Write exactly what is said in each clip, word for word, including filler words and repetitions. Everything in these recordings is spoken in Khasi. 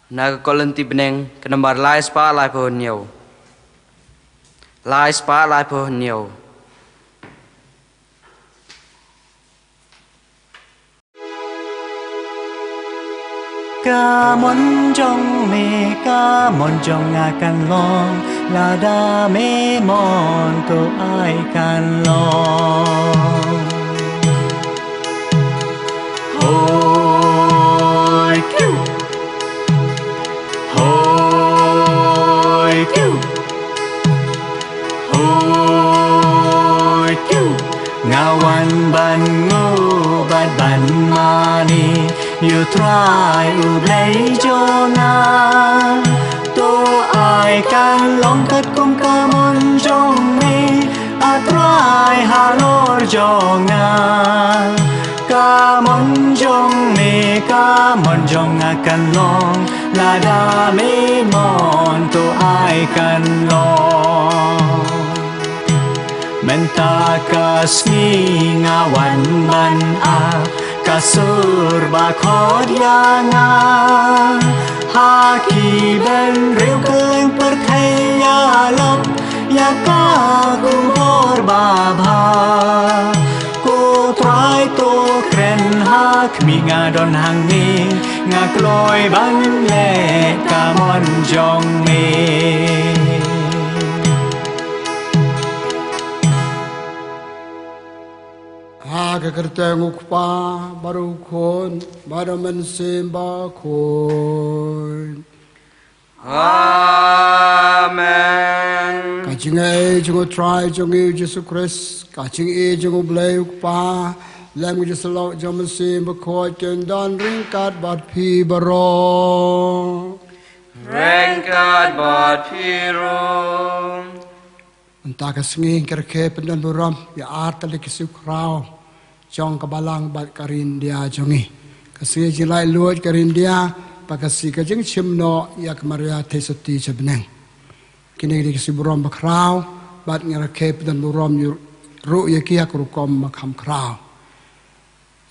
Na ka Korinthi bneng, ka nambar lai spah laiphew hynñiew. Lai spah laiphew hynñiew. Ka mon jong me, ka mon jong nga kan long, lada me mon to ai kan long. Hoi kiu. Hoi kiu. Hoi kiu. Nga wan ban nguh bad ban mane ïa U Trai U Blei jong nga. To ai kan long katkum ka mon jong me, A Trai halor jong nga. Ka mon jong me, ka mon jong nga kan long, lada me mon to ai kan long. Mynta ka sngi nga wan ban ap ka sur ba khot ïa nga ha ki bynriew kylleng pyrthei, ïalap ïa ka khubor babha. Ko Trai to kren ha khmih, nga don hangne, nga kloi ban leh ka mon jong me. Ha ka kyrteng U Kpa bad U Khun bad U Mynsiem Bakhuid. Amen. Ka jingaiei jong U Trai jong ngi U Jisu Khrist, ka jingïeit jong U Blei U Kpa, lem ka jingsyllok jong U Mynsiem Bakhuid kin don ryngkat bad phi baroh. Ryngkat bad phi ruh. Mynta ka sngi ngi rakhe pyndonburom ïa artylli ki sngi khraw jong ka balang bad ka ri India jong ngi. Ka sngi jinglaitluid ka ri India bad ka sngi ka jingshim noh ïa ka Maria Theisotti sha bneng. Kine ki dei ki sngi burom bakhraw bad ngi rakhe pyndonburom ruh ïa ki ha ka rukom ba kham khraw.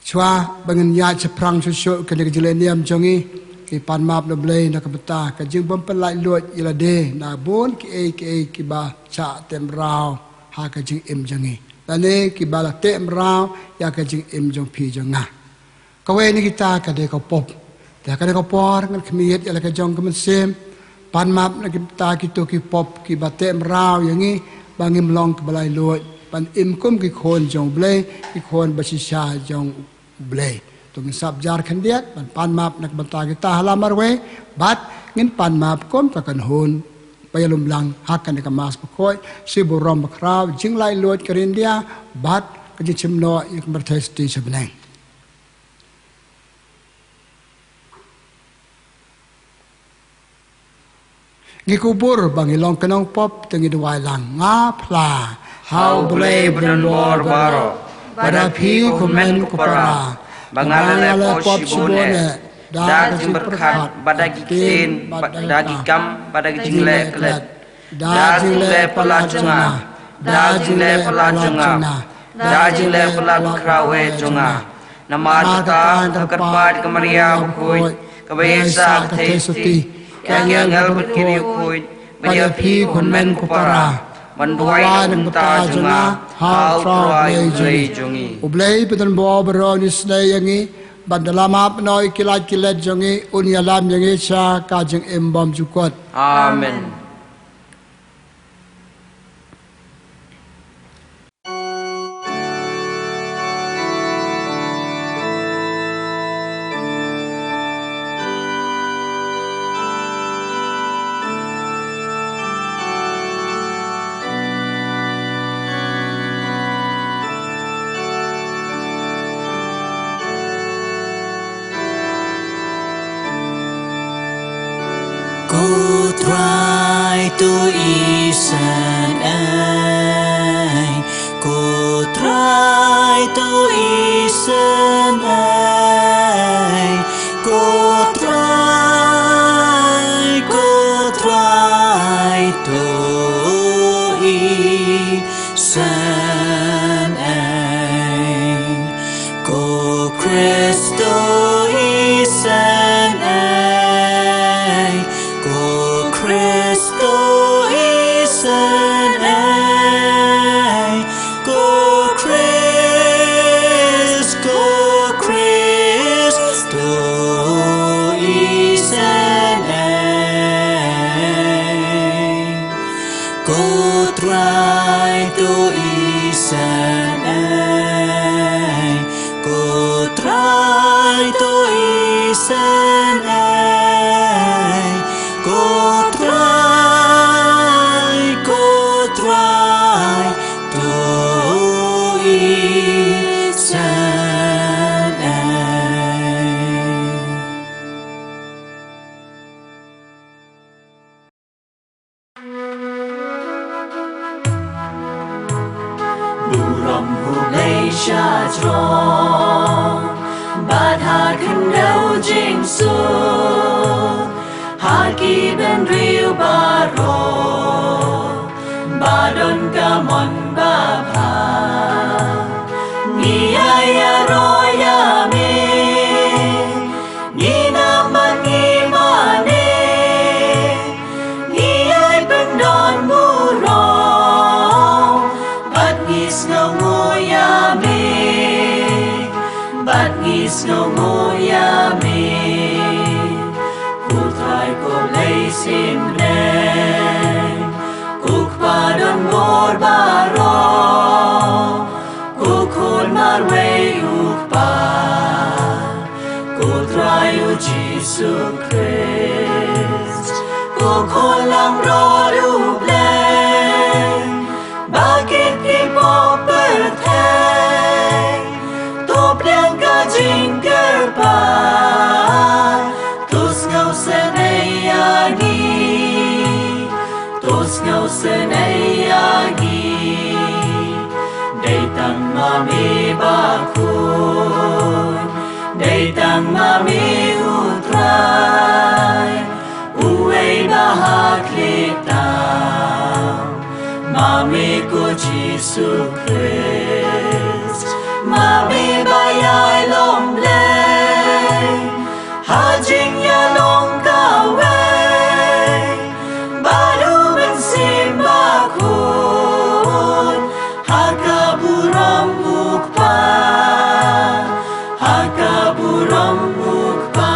Shuwa ba ngin ïaid shaphrang shuh shuh kane ka jingleh niam jong ngi, ngi pan map na U Blei na ka bynta ka jingbym pynlaitluid ïa lade na bun kiei kiei kiba shah teh mraw ha ka jingim jong ngi, lane kiba la teh mraw ïa ka jingim jong phi jong nga. Kawei na kita ka dei ka pop. Te ha kane ka por ngan khmih ïa la ka jong ka mynsiem, pan map na kita kito ki pop kiba teh mraw ïa ngi ba ngim long kiba laitluid ban im kum ki khun jong U Blei, ki khun ba shisha jong U Blei. To ngin sap jar khyndiat ban pan map na ka bynta kita ha la marwei, bad ngin pan map kum ka kynhun ba ïalum lang ha kane ka Mass Bakhuid, sngi burom bakhraw, jinglaitluid ka ri India bad ka jingshim noh ïa ka Maria Theisotti sha bneng. Ngi kubur ba ngi long ki nongpop, te ngi duwai lang. Nga phla ha U Blei badonbor baroh, bad ha phi ko hynmen ko para, ba nga la leh pop shibun eh, da ka jingpyrkhat bad da ki ktien bad da ki kam bad da ki jingleh klet, da jingleh palat jong nga, da jingleh palat jong nga, da jingleh palat bakhraw eh jong nga. Namar kata, nga kyrpad ïa ka Maria bakhuid, kaba ïaisah ka Theisotti, ïa ki angel bad ki riewkhuid, bad ïa phi ko hynmen ko para, ban duwai na ka bynta jong nga ha U Trai U Blei jong ngi. U Blei badonbor baroh un isynei ïa ngi, bad da la map noh ïa ki lait ki let jong ngi, un ïalam ïa ngi sha ka jingim bymjukut. Amen. Ko Trai to isynei, ko Trai to isynei, ko Trai, ko Trai to isynei. Ko Khrist to isynei, Jrong bad ha khyndew jingsuk ha ki bynriew baroh ba don ka mon babha. Ngi ai ïaroh ïa me, ngi nam bad ngi mane, ngi ai pyndon burom bad ngi sngewnguh ïa me, bad ngi sngewnguh ïa me. Ko Trai ko Blei Synbneng, ko Kpa donbor baroh, ko Khun marwei u Kpa, ko Trai u Jisu Khrist, ko Khun langbrot u Blei, ba kit ki pop pyrthei to pdiang ka jingkyrpad. To sngewsynei ïa ngi, to sngewsynei ïa ngi. Dei tang ma me ba khun, dei tang ma me u Trai, uwei ba ha khlieh tam, ma me ko Jisu Khrist, ma me ba ïai long Blei ha jingïalong kawei bad u Mynsiem Bakhuid, ha ka burom u Kpa, ha ka burom u Kpa.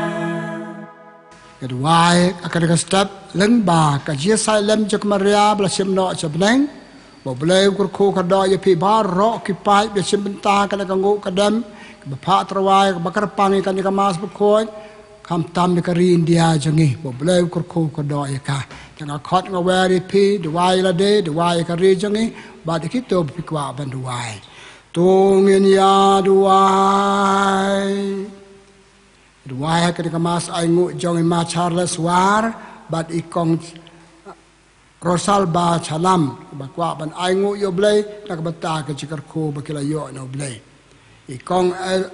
Amen. Ka duwai ha kane ka step, lyngba ka jingïasaid lem jong ka Maria ba la shim noh sha bneng, ba U Blei u kyrkhu kyrdoh ïa phi baroh ki paid ba shim bynta kane ka nguh ka dem, kaba phah tyrwa, kaba kyrpang ïa kane ka Mass Bakhuid, khamtam ïa ka ri India jong ngi, ba U Blei u kyrkhu kyrdoh ïa ka. Te nga khot nga wer ïa phi, duwai ïa lade, duwai ïa ka ri jong ngi, bad ïa kito ba phi kwah ban duwai. To ngin ïa duwai. Duwai ha kane ka Mass ainguh jong i Ma Charles War bad i Kong Rosalba Chalam, ba kwah ban ainguh ïa U Blei na ka bynta ka jingkyrkhu ba ki la ïoh na U Blei. I Kong El-,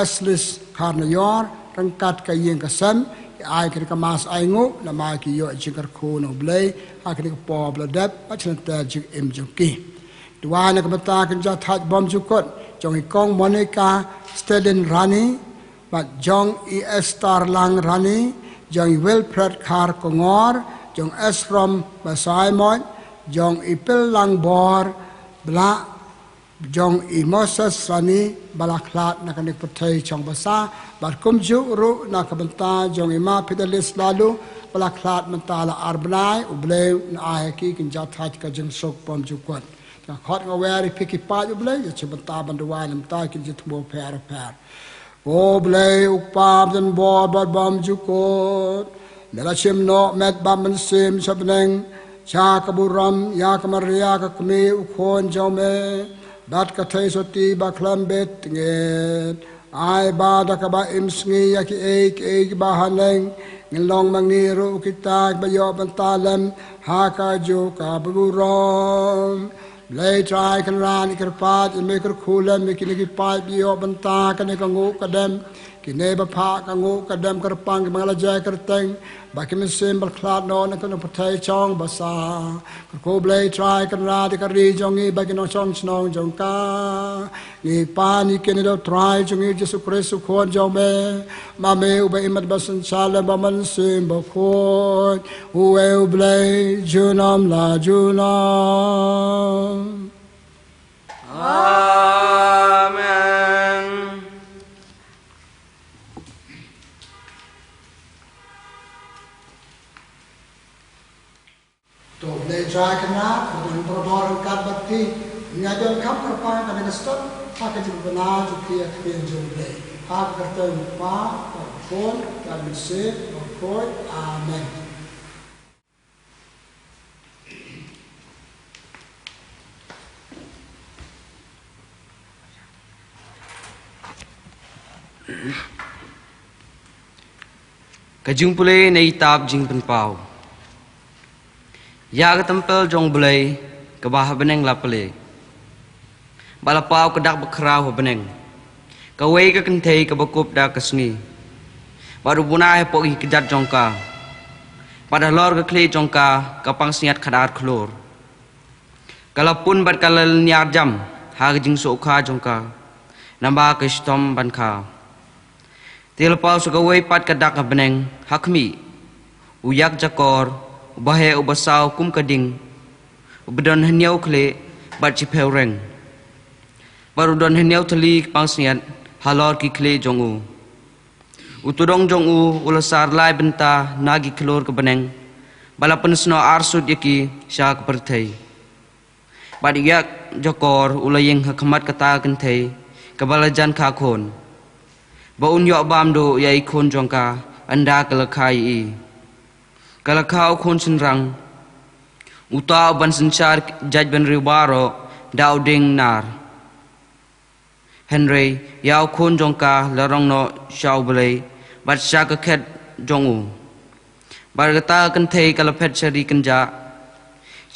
Eslis Kharnaior, ryngkat ka ïing ka sem, ki ai kane ka Mass ainguh namar ki ïoh jingkyrkhu na U Blei ha kane ka por ba la dep, bad sha lynter jingim jong ki. Duwai na ka bynta ka jingthait bymjukut jong i Kong Monica Stelin Rani, bad jong i Esther Lang Rani, jong i Wilfred Kharkongor, jong Esrom Basaimot, jong i Pillang Bor Blah, jong i Moses Rani ba la khlad na kane ka pyrthei shong basa, bad kumjuh ruh na ka bynta jong i Ma Fidelis Laloo ba la khlad mynta la ar bnai. U Blei un ai ha ki ka jingthait ka jingsuk bymjukut. Nga khot nga wer ïa phi ki paid U Blei, ïa shim bynta ban duwai na ka bynta ki jingthmu pher pher. Ko Blei u Kpa donbor bad bymjukut, me la shim noh met bad mynsiem sha bneng, sha ka burom ïa ka Maria ka kmie u khun jong me, bad ka thei sotti ba khlem bit tngit. Ai ba da kaba im sngi ïa kiei kiei kiba haneng, ngin long ma ngi ruh kita kiba ïoh bynta lem ha kajuh ka burom. Blei Trai Kynrad, ngi kyrpad ïa me, kyrkhu lem ïa kine ki paid ba ïoh bynta kane ka nguh ka dem, kine ba phah ka nguh ka dem kyrpang, kiba nga la jia kyrteng, ba ki mynsiem ba la khlad noh na kane ka pyrthei shong basa. Kyrkhu Blei Trai Kynrad ïa ka ri jong ngi bad ki nongshong shnong jong ka. Ngi pan ïa kine da U Trai jong ngi Jisu Khrist u Khun jong me, ma me uba im bad ba synshar lem bad U Mynsiem Bakhuid, uwei U Blei junom la junom. Amen. To Blei Trai Kynrad, ba don barabor ryngkat bad phi. Ngi ai donkam kyrpang ha kane ka step ha ka jingpynbna jong phi ha ka kyrteng jong U Blei. Ha ka kyrteng U Kpa, bad U Khun, bad U Mynsiem Bakhuid. Amen. Ka jingpule na i kitab Jingpynpaw. Ïa ka templ jong U Blei kaba ha bneng la pule, bad la paw ka dak bakhraw ha bneng, kawei ka kynthei kaba kup da ka sngi, bad u bnai hapoh ki kjat jong ka, bad halor ka khlieh jong ka ka pansngiat khatar khlur. Ka la pun bad ka la lynñiar jam ha ka jingsngewkha jong ka, namar ka shitom ban kha. Te la paw sa kawei pat ka dak ha bneng, ha khmih, u ïakjakor uba heh uba saw kum ka ding, uba don hynñiew khlieh bad shiphew reng, bad u don hynñiew tylli ki pansngiat halor ki khlieh jong u. U tudong jong u u la sar lai bynta na ki khlur ka bneng, bad la pynsnoh arsut ïa ki sha ka pyrthei. Bad u ïakjakor u la ïeng ha khmat kata ka kynthei kaba la jan kha khun, ba un ïoh bam duh ïa i khun jong ka ynda ka la kha ïa i. Ka la kha u khun shynrang, uta uban synshar jaitbynriew baroh da u dieng nar. Hynrei ïa u khun jong ka la rong noh sha U Blei bad sha ka khet jong u. Bad kata ka kynthei ka la phet sha ri kynjah,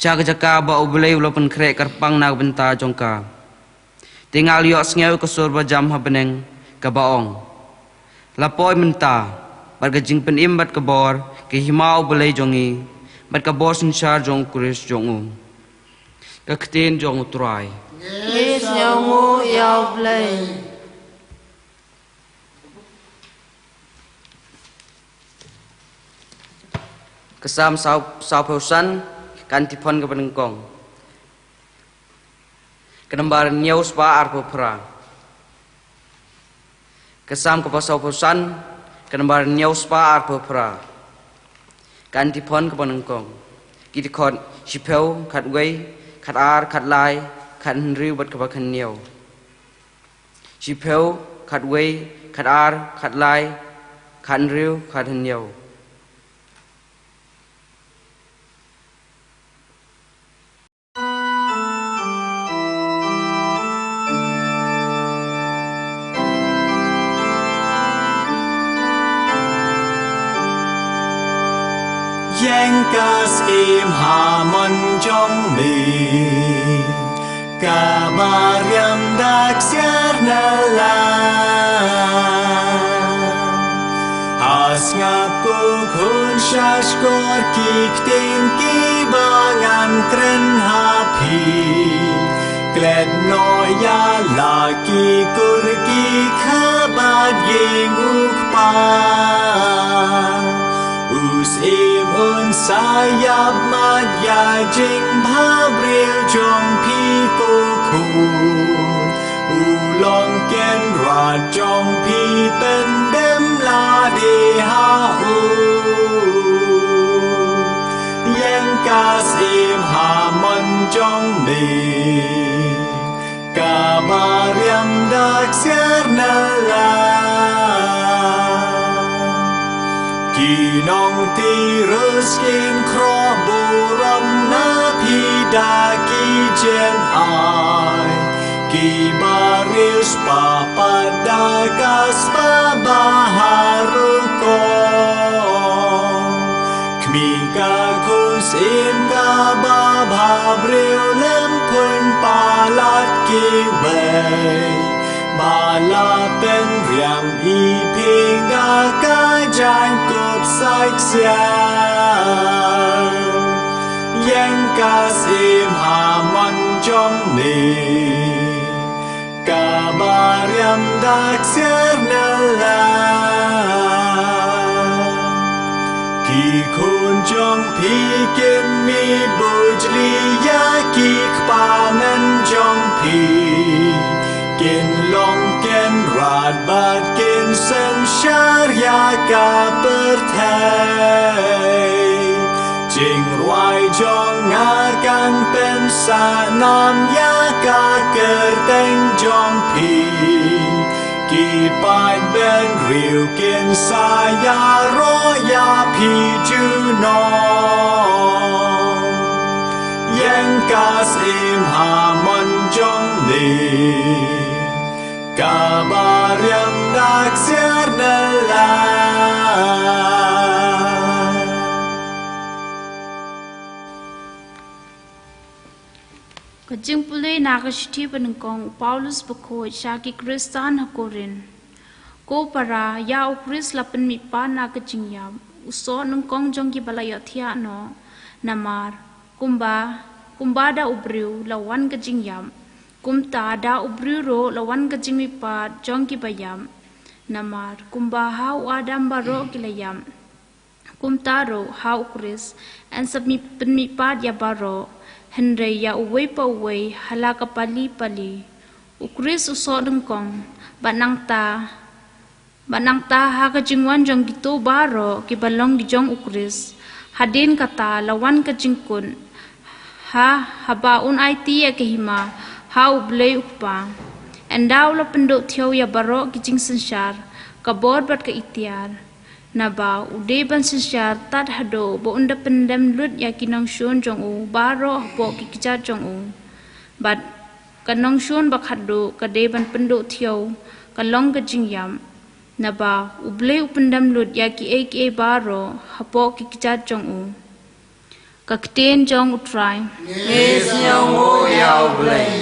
sha ka jaka ba U Blei u la pynkhreh kyrpang na ka bynta jong ka. Te nga la ïohsngew ka sur ba jam ha bneng kaba ong, la poi mynta, bad ka jingpynim bad ka bor ka hima U Blei jong ngi, bad ka bor synshar jong U Khrist jong u. Ka ktien jong U Trai. Ngi sngewnguh ïa U Blei. Ka Salm saw, sawphew san, ka Antiphon kaba nyngkong. Ka nambar hynñiew spah arphew phra. Ka Salm kaba sawphew san, ka nambar hynñiew spah arphew phra. Ka Antiphon kaba nyngkong. Ki dkhot shiphew, khatwei, khatar, khatlai, khathynriew bad kaba khathynñiew. Shiphew, khatwei, khatar, khatlai, khathynriew, khathynñiew. Ïeng ka syiem ha mon jong me, kaba riam da ksiar na la. Ha sngap ko khun, sha shkor ki ktien kiba ngan kren ha phi. Klet noh ïa la ki kur ki kha bad ïeng u kpa. U syiem un sa ïap mat ïa jingbhabriew jong phi ko khun. U long kynrad jong phi, pyndem lade ha u. Ïeng ka syiem ha mon jong me, kaba riam da ksiar na la. Ki nong Tirus kin khroh burom na phi da ki jynai, kiba riewspah pat da ka spah ba harum kong. Khmih, ka khun syiem kaba bhabriew, lem phun palat kiwei, ba la pynriam ïa phi da ka jaiñkup sait siar. Ïeng ka syiem ha mon jong me, kaba riam da ksiar na la. Ki khun jong phi kin mih bujli ïa ki kpa men jong phi, kin long kynrad bad kin synshar ïa ka pyrthei. Jingrwai jong nga kan pynsah nam ïa ka kyrteng jong phi, ki paidbynriew kin sa ïaroh ïa phi junom. Ïeng ka syiem ha mon jong me, kaba riam da ksiar na la. Jingpule na ka shithi ba nyngkong u Paulus bakhuid sha ki Khristan ha Korinth. Ko para, ïa u Khrist la pynmihpat na ka jingïap, u soh nyngkong jong ki ba la ïohthiah noh, namar kumba, kumba da u briew la wan ka jingïap, kumta da u briew ruh la wan ka jingmihpat jong ki ba ïap. Namar kumba ha u Adam baroh ki la ïap, kumta ruh ha u Khrist yn sa pynmihpat ïa baroh, hynrei ïa uwei pa uwei ha la ka pali pali. U Khrist u soh nyngkong, bad nangta, bad nangta ha ka jingwan jong kito baroh ki ba long ki jong u Khrist, hadien kata la wan ka jingkut, ha, haba un aiti ïa ka hima ha u Blei u Kpa. Ynda u la pynduh thew ïa baroh ki jingsynshar, ka bor bad ka iktiar, naba u dei ban synshar tad haduh ba un da pyndem lut ïa ki nongshun jong u baroh hapoh ki kjat jong u. Bad ka nongshun ba khatduh ka dei ban pynduh thew, ka long ka jingïap, naba u Blei u pyndem lut ïa kiei kiei baroh hapoh ki kjat jong u. Ka ktien jong u Trai. Ngi sngewnguh ïa u Blei.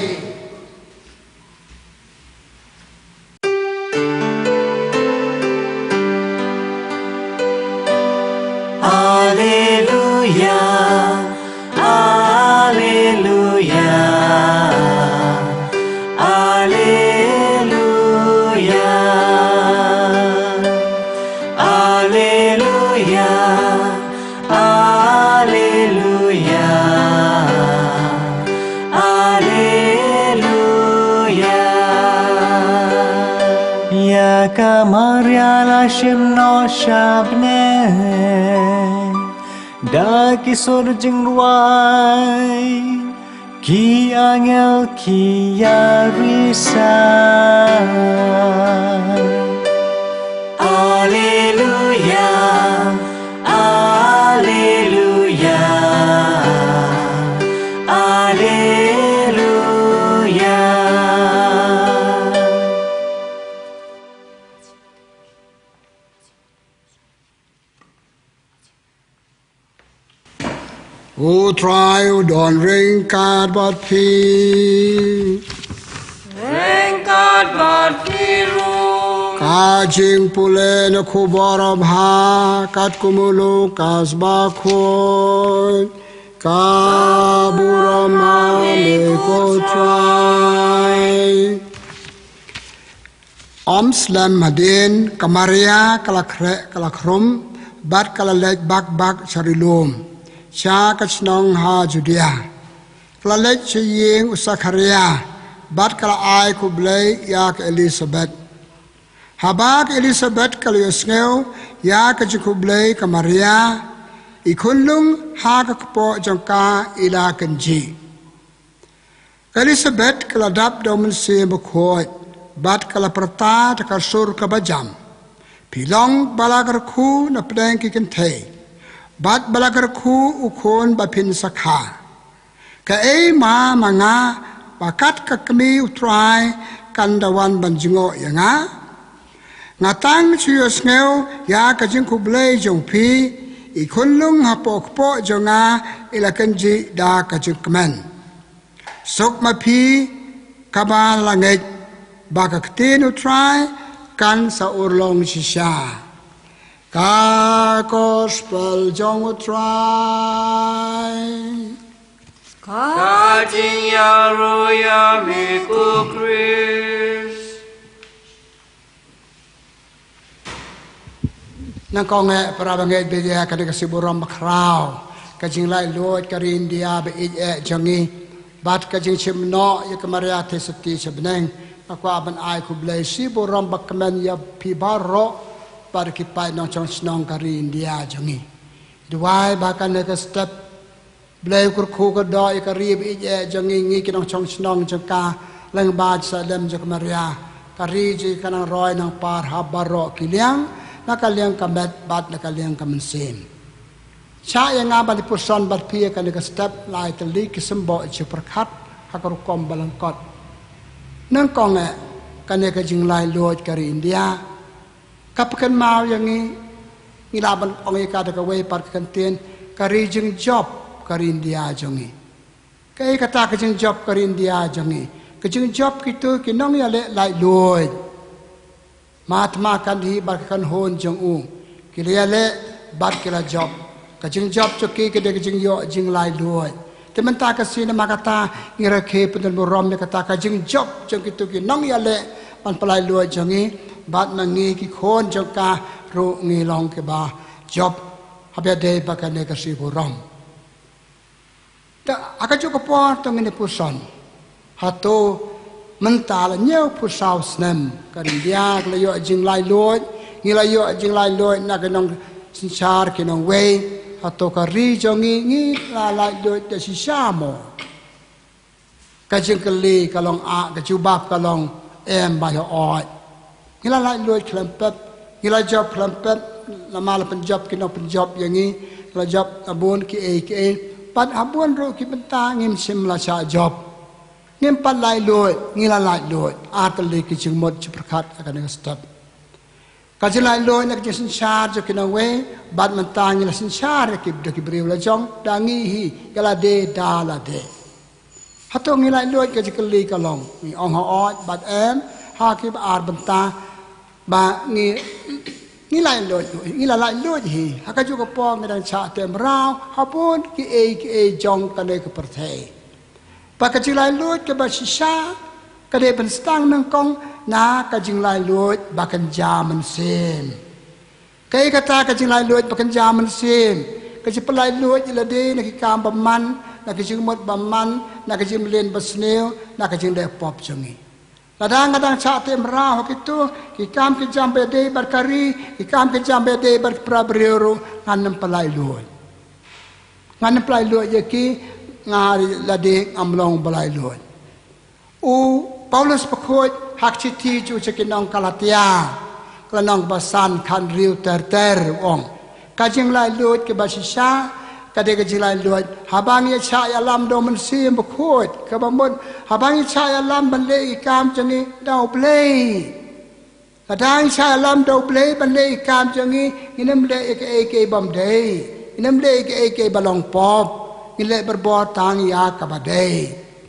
Alleluia, alleluia, alleluia, alleluia, alleluia, alleluia. Ïa ka Maria la shim noh sha bneng da ki sur jingrwai, ki angel ki ïa risa. Alleluia, alleluia, alleluia. U Trai u don ryngkat bad phi. Ryngkat bad phi ruh. Ka jingpule na khubor babha katkum u Lukas bakhuid. Ka burom ha me ko Trai. Ym slem hadien, ka Maria ka la khreh, ka la khrum, bad ka la leit bak bak sha ri lum, sha ka shnong ha Judia. Ka la leit sha ïing u Sakharia, bad ka la ai khublei ïa ka Elisabet. Haba ka Elisabet ka la ïohsngew ïa ka jingkhublei ka Maria, i khunlung ha ka kpoh jong ka i la kynjih. Ka Elisabet ka la dap da u Mynsiem Bakhuid, bad ka la pyrta da ka sur kaba jam. Phi long ba la kyrkhu na pdeng ki kynthei, bad ba la kyrkhu u khun ba phin sa kha. Kaei ma ma nga, ba kat ka kmie u Trai kan da wan ban jngoh ïa nga? Nga tang shu ïohsngew ïa ka jingkhublei jong phi, i khunlung hapoh kpoh jong nga i la kynjih da ka jingkmen. Suk ma phi kaba la ngeit, ba ka ktien u Trai kan sa urlong shisha. Ka gospel jong u Trai. Ka jingïaroh ïa me ko Khrist. Nyngkong eh, para bangeit, bad ïa kane ka sngi burom bakhraw, ka jinglaitluid ka ri India ba ïeit eh jong ngi, bad ka jingshim noh ïa ka Maria Theisotti sha bneng, nga kwah ban ai khublei sngi burom bakmen ïa phi baroh, bad ki paid nongshong shnong ka ri India jong ngi. Duwai ba kane ka step Blei u kyrkhu kyrdoh ïa ka ri ba ïeit eh jong ngi, ngi ki nongshong shnong jong ka, lyngba jingshah lem jong ka Maria, ka ri jong ngi kan nang roi nang par ha baroh ki liang, na ka liang ka met bad na ka liang ka mynsiem. Shah ïa nga ban ïa puson bad phi ïa kane ka step, lai tylli ki symbol jingpyrkhat ha ka rukom ba lyngkot. Nyngkong eh, kane ka jinglaitluid ka ri India, ka pynkynmaw ïa ngi, ngi lah ban ong ïa ka da kawei pat ka kyntien, ka ri jingjop ka ri India jong ngi. Kaei kata ka jingjop ka ri India jong ngi? Ka jingjop kito ki nongïaleh laitluid. Ma thma kandih bad ka kynhun jong u, ki la ïaleh bad ki la jop. Ka jingjop jong ki ka dei ka jingïoh jinglaitluid. Te mynta ka sngi namar kata ngi rakhe pyndonkam burom ïa kata ka jingjop jong kito ki nongïaleh ban pyllaitluid jong ngi, bad ma ngi ki khun jong ka ruh ngi long kiba jop haba ïadei bad kane ka sngi burom. Te ha kajuh ka por to ngin ïa puson. Hato mynta la hynñiewphew saw snem ka ri India ka la ïoh jinglaitluid, ngi la ïoh jinglaitluid na ka nongsynshar ki nongwei. Hato ka ri jong ngi ngi la laitluid da shisha mo? Ka jingkylli ka long ah, ka jubab ka long em, ba ïoh ot. Ngi la laitluid khlem pep, ngi la jop khlem pep, namar la pynjop ki nongpynjop ïa ngi, la jop ha bun kiei kiei. Bad ha bun ruh ki bynta ngim shym la shah jop. Ngim pat laitluid, ngi la laitluid. Ar tylli ki jingmut jingpyrkhat ha kane ka step. Ka jinglaitluid na ka jingsynshar jong ki nongwei, bad mynta ngi la synshar ïa ki da ki briew la jong, da ngi hi, ïa lade da lade. Hato ngi laitluid? Ka jingkylli ka long. Ngi ong hooid bad em ha kiba ar bynta, ba ngi, ngi laitluid, ngi la laitluid hi. Ha kajuh ka por ngi dang shah teh mraw ha bun kiei kiei jong kane ka pyrthei. Ba ka jinglaitluid kaba shisha ka dei ban sdang nyngkong na ka jinglaitluid ba kynja mynsiem. Kaei kata ka jinglaitluid ba kynja mynsiem? Ka jingpynlaitluid ïa lade na ki kam bymman, na ka jingmut bymman, na ka jingmlien basniew, na ka jingleh pop jong ngi. Lada nga dang shah teh mraw ha kito ki kam ki jam ba ïadei bad ka ri, ki kam ki jam ba ïadei bad ki para briew ruh, ngan ym pynlaitluid. Ngan ym pynlaitluid ïa ki, nga lade ngam long ba laitluid. U Paulus bakhuid ha ka shithi jong u sha ki nong Galatia, ka lynnong ba san, khathynriew ter ter, u ong, ka jinglaitluid kaba shisha ka dei ka jinglaitluid haba ngi ïa shah ïalam da u Mynsiem Bakhuid, kaba mut haba ngi shah ïalam ban leh ïa ki kam jong ngi da U Blei. Lada ngi shah ïalam da U Blei ban leh ïa ki kam jong ngi, ngin ym leh ïa kaei kaei bym dei, ngin ym leh ïa kaei kaei ba long pop, ngin leh barabor tang ïa kaba dei.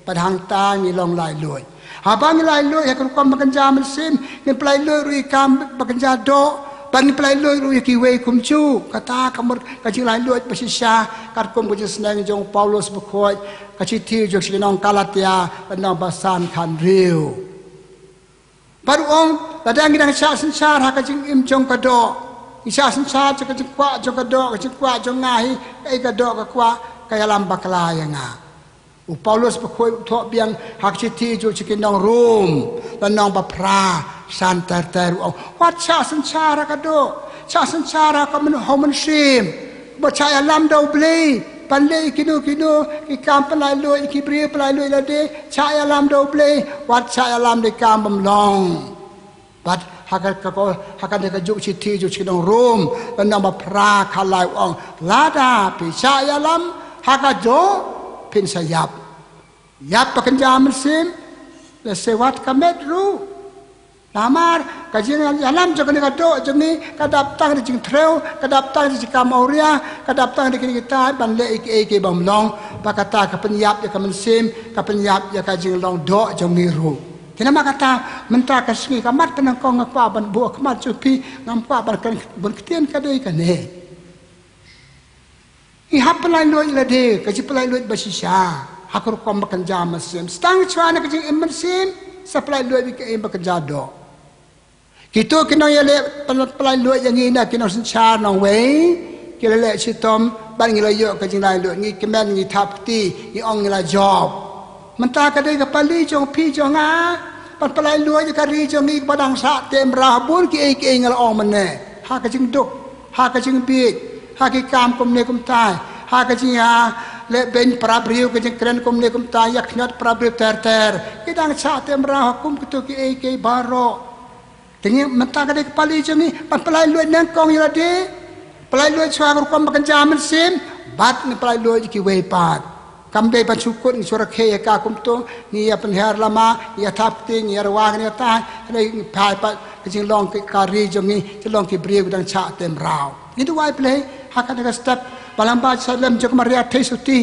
Bad hangta ngi long laitluid. Haba ngi laitluid ha ka rukom ba kynja mynsiem, ngin pynlaitluid ruh ïa ki kam ba kynja doh, bad ngin pynlaitluid ruh ïa kiwei kumjuh. Kata ka mut ka jinglaitluid ba shisha, katkum ka jingsneng jong u Paulus bakhuid, ka shithi jong u sha ki nong Galatia, lynnong ba san, khathynriew. Bad u ong, lada ngi dang shah synshar ha ka jingim jong ka doh, ngi shah synshar jong ka jingkwah jong ka doh, ka jingkwah jong nga hi, kaei ka doh ka kwah, ka ïalam bakla ïa nga. U Paulus bakhuid u thoh biang ha ka shithi jong u sha ki nong Rom, lynnong ba phra, san ter ter, u ong, wat shah synshar ha ka doh, shah synshar ha ka myn-, ha u mynsiem. Ba shah ïalam da U Blei ban leh ïa kino kino ki kam pynlaitluid, ïa ki briew pynlaitluid lade, shah ïalam da U Blei, wat shah ïalam da ki kam bym long. Bad ha ka, ka, ka, ha kane kajuh ka shithi jong u sha ki nong Rom, lynnong ba phra, khatlai, u ong, lada phi shah ïalam ha ka doh, phin sa ïap. Ïap ba kynja mynsiem, lehse wat ka met ruh. Namar ka jingïalam jong kane ka doh jong ngi ka dap tang da jingthreh, ka dap tang da jingkam awria, ka dap tang da kine kitai ban leh ïa kiei kiei bym long, bad kata ka pynïap ïa ka mynsiem, ka pynïap ïa ka jinglong doh jong ngi ruh. Te namar kata mynta ka sngi ka mat pynnyngkong nga kwah ban buh khmat jong phi, ngam kwah ban kren bun ktien, ka dei kane. Ngi hap pynlaitluid lade, ka jingpynlaitluid ba shisha ha ka rukom ba kynja mynsiem. Sdang shuwa na ka jingim mynsiem, sa pynlaitluid ïa ka im ba kynja doh. Kito ki nongïaleh pyn-, pynlaitluid ïa ngi na ki nongsynshar nongwei, ki la leh shitom, bad ngi la ïoh ka jinglaitluid, ngi kmen, ngi thap kti, ngi ong ngi la jop. Mynta ka dei ka pali jong phi jong nga ban pynlaitluid ïa ka ri jong ngi kaba dang shah teh mraw ha bun kiei kiei, nga la ong mynne, ha ka jingduk, ha ka jingbieit, ha ki kam kumne kumtai, ha ka jingïaleh beiñ para briew, ka jingkren kumne kumtai, ïa khñiot para briew ter ter. Ki dang shah teh mraw ha kum kito kiei kiei baroh. Te ngi mynta ka dei ka pali jong ngi ban pynlaitluid nyngkong ïa lade, pynlaitluid shuwa ha ka rukom ba kynja mynsiem, bad ngin pynlaitluid ïa kiwei pat. Kam dei ban shu kut, ngi shu rakhe ïa ka kumto, ngi ïa pynhiar lama, ngi ïa thap kti, ngi ïa rwai kane kata, hynrei ngi phai pat ka jinglong ka ri jong ngi, jinglong ki briew ki dang shah teh mraw. Ngi duwai Blei ha kane ka step, ba lyngba ka jingshah lem jong ka Maria Theisotti,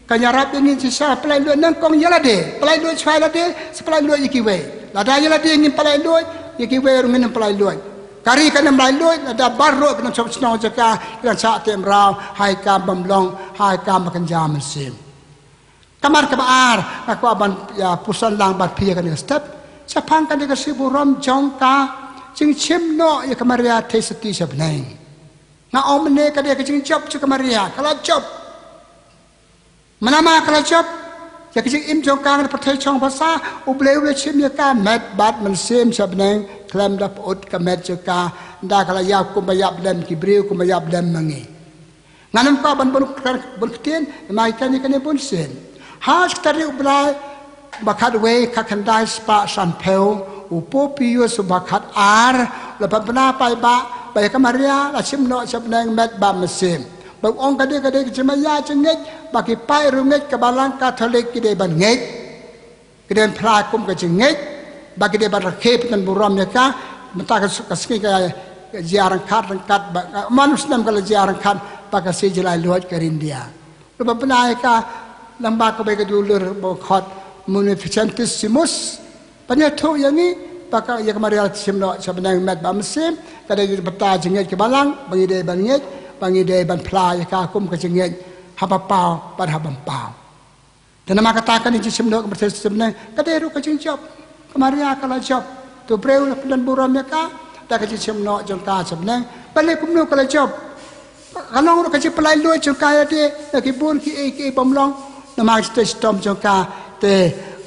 Kan ïarap ïa ngi shisha pyllait luid, nyngkong ïa lade pyllait luid, shuwa ïa lade sa pyllait luid ïa kiwei. Lada ïa lade ngim pyllait luid, ïa kiwei ruh ngin ym pyllait luid. Ka ri kan ym pyllait luid lada baroh ki nongshong shnong jong ka ki dang shah teh mraw ha ki kam bym long, ha ki kam ba kynja mynsiem. Ka mat kaba ar nga kwah ban ïa puson lang bad phi ha kane ka step. Shaphang kane ka sngi burom jong ka jingshim noh ïa ka Maria Theisotti sha bneng. Nga ong mynne ka dei ka jingjop jong ka Maria, ka la jop. Mynta ma ka la jop ïa ka jingim jong ka na pyrthei shong basa, U Blei u la shim ïa ka met bad mynsiem sha bneng khlem da pyut ka met jong ka. Ynda ka la ïap kumba ïap lem ki briew, kumba ïap lem ma ngi. Ngan ym kwah ban bun, bun ktien, ma ïa kane kane bun sien. Ha shi tarik u Blai ba khatwei, khatkhyndai spah sanphew, u Pope Pius ba khatar u la pynbna paidbah ba ïa ka Maria la shim noh sha bneng met bad mynsiem. Ba u ong ka dei ka dei ka jingmaïa jingngeit, ba ki paid riewngeit ka Balang Katholik ki dei ban ngeit, ki dei ban phla kum ka jingngeit, ba ki dei ban rakhe pyntan burom ïa ka. Mynta ka, ka sngi ka jia ryngkat ryngkat ba, man u snem ka la jia ryngkat bad ka Sir Jyllai Lluid ka Ri India. Ruh ba pynbna ïa ka lyngba kawei ka dulor ba khot Munificentissimus. Ban ïathuh ïa ngi ba ka, ïa ka Maria la shim noh sha bneng met bad mynsiem, ka dei ka bynta jingngeit ka Balang ba ngi dei ban ngeit, ba ngi dei ban phla ïa ka kum ka jingngeit, haba paw bad haba ym paw. Te namar kata kane ka jingshim noh ka Maria sha bneng ka dei ruh ka jingjop. Ka Maria ka la jop. Te U Blei u la pyntan burom ïa ka da ka jingshim noh jong ka sha bneng. Balei kumno ka la jop? Ka long ruh ka jingpyllait luid jong ka ïa lade na ki bun kiei kiei bym long. Namar ka jingtrei shitom jong ka, te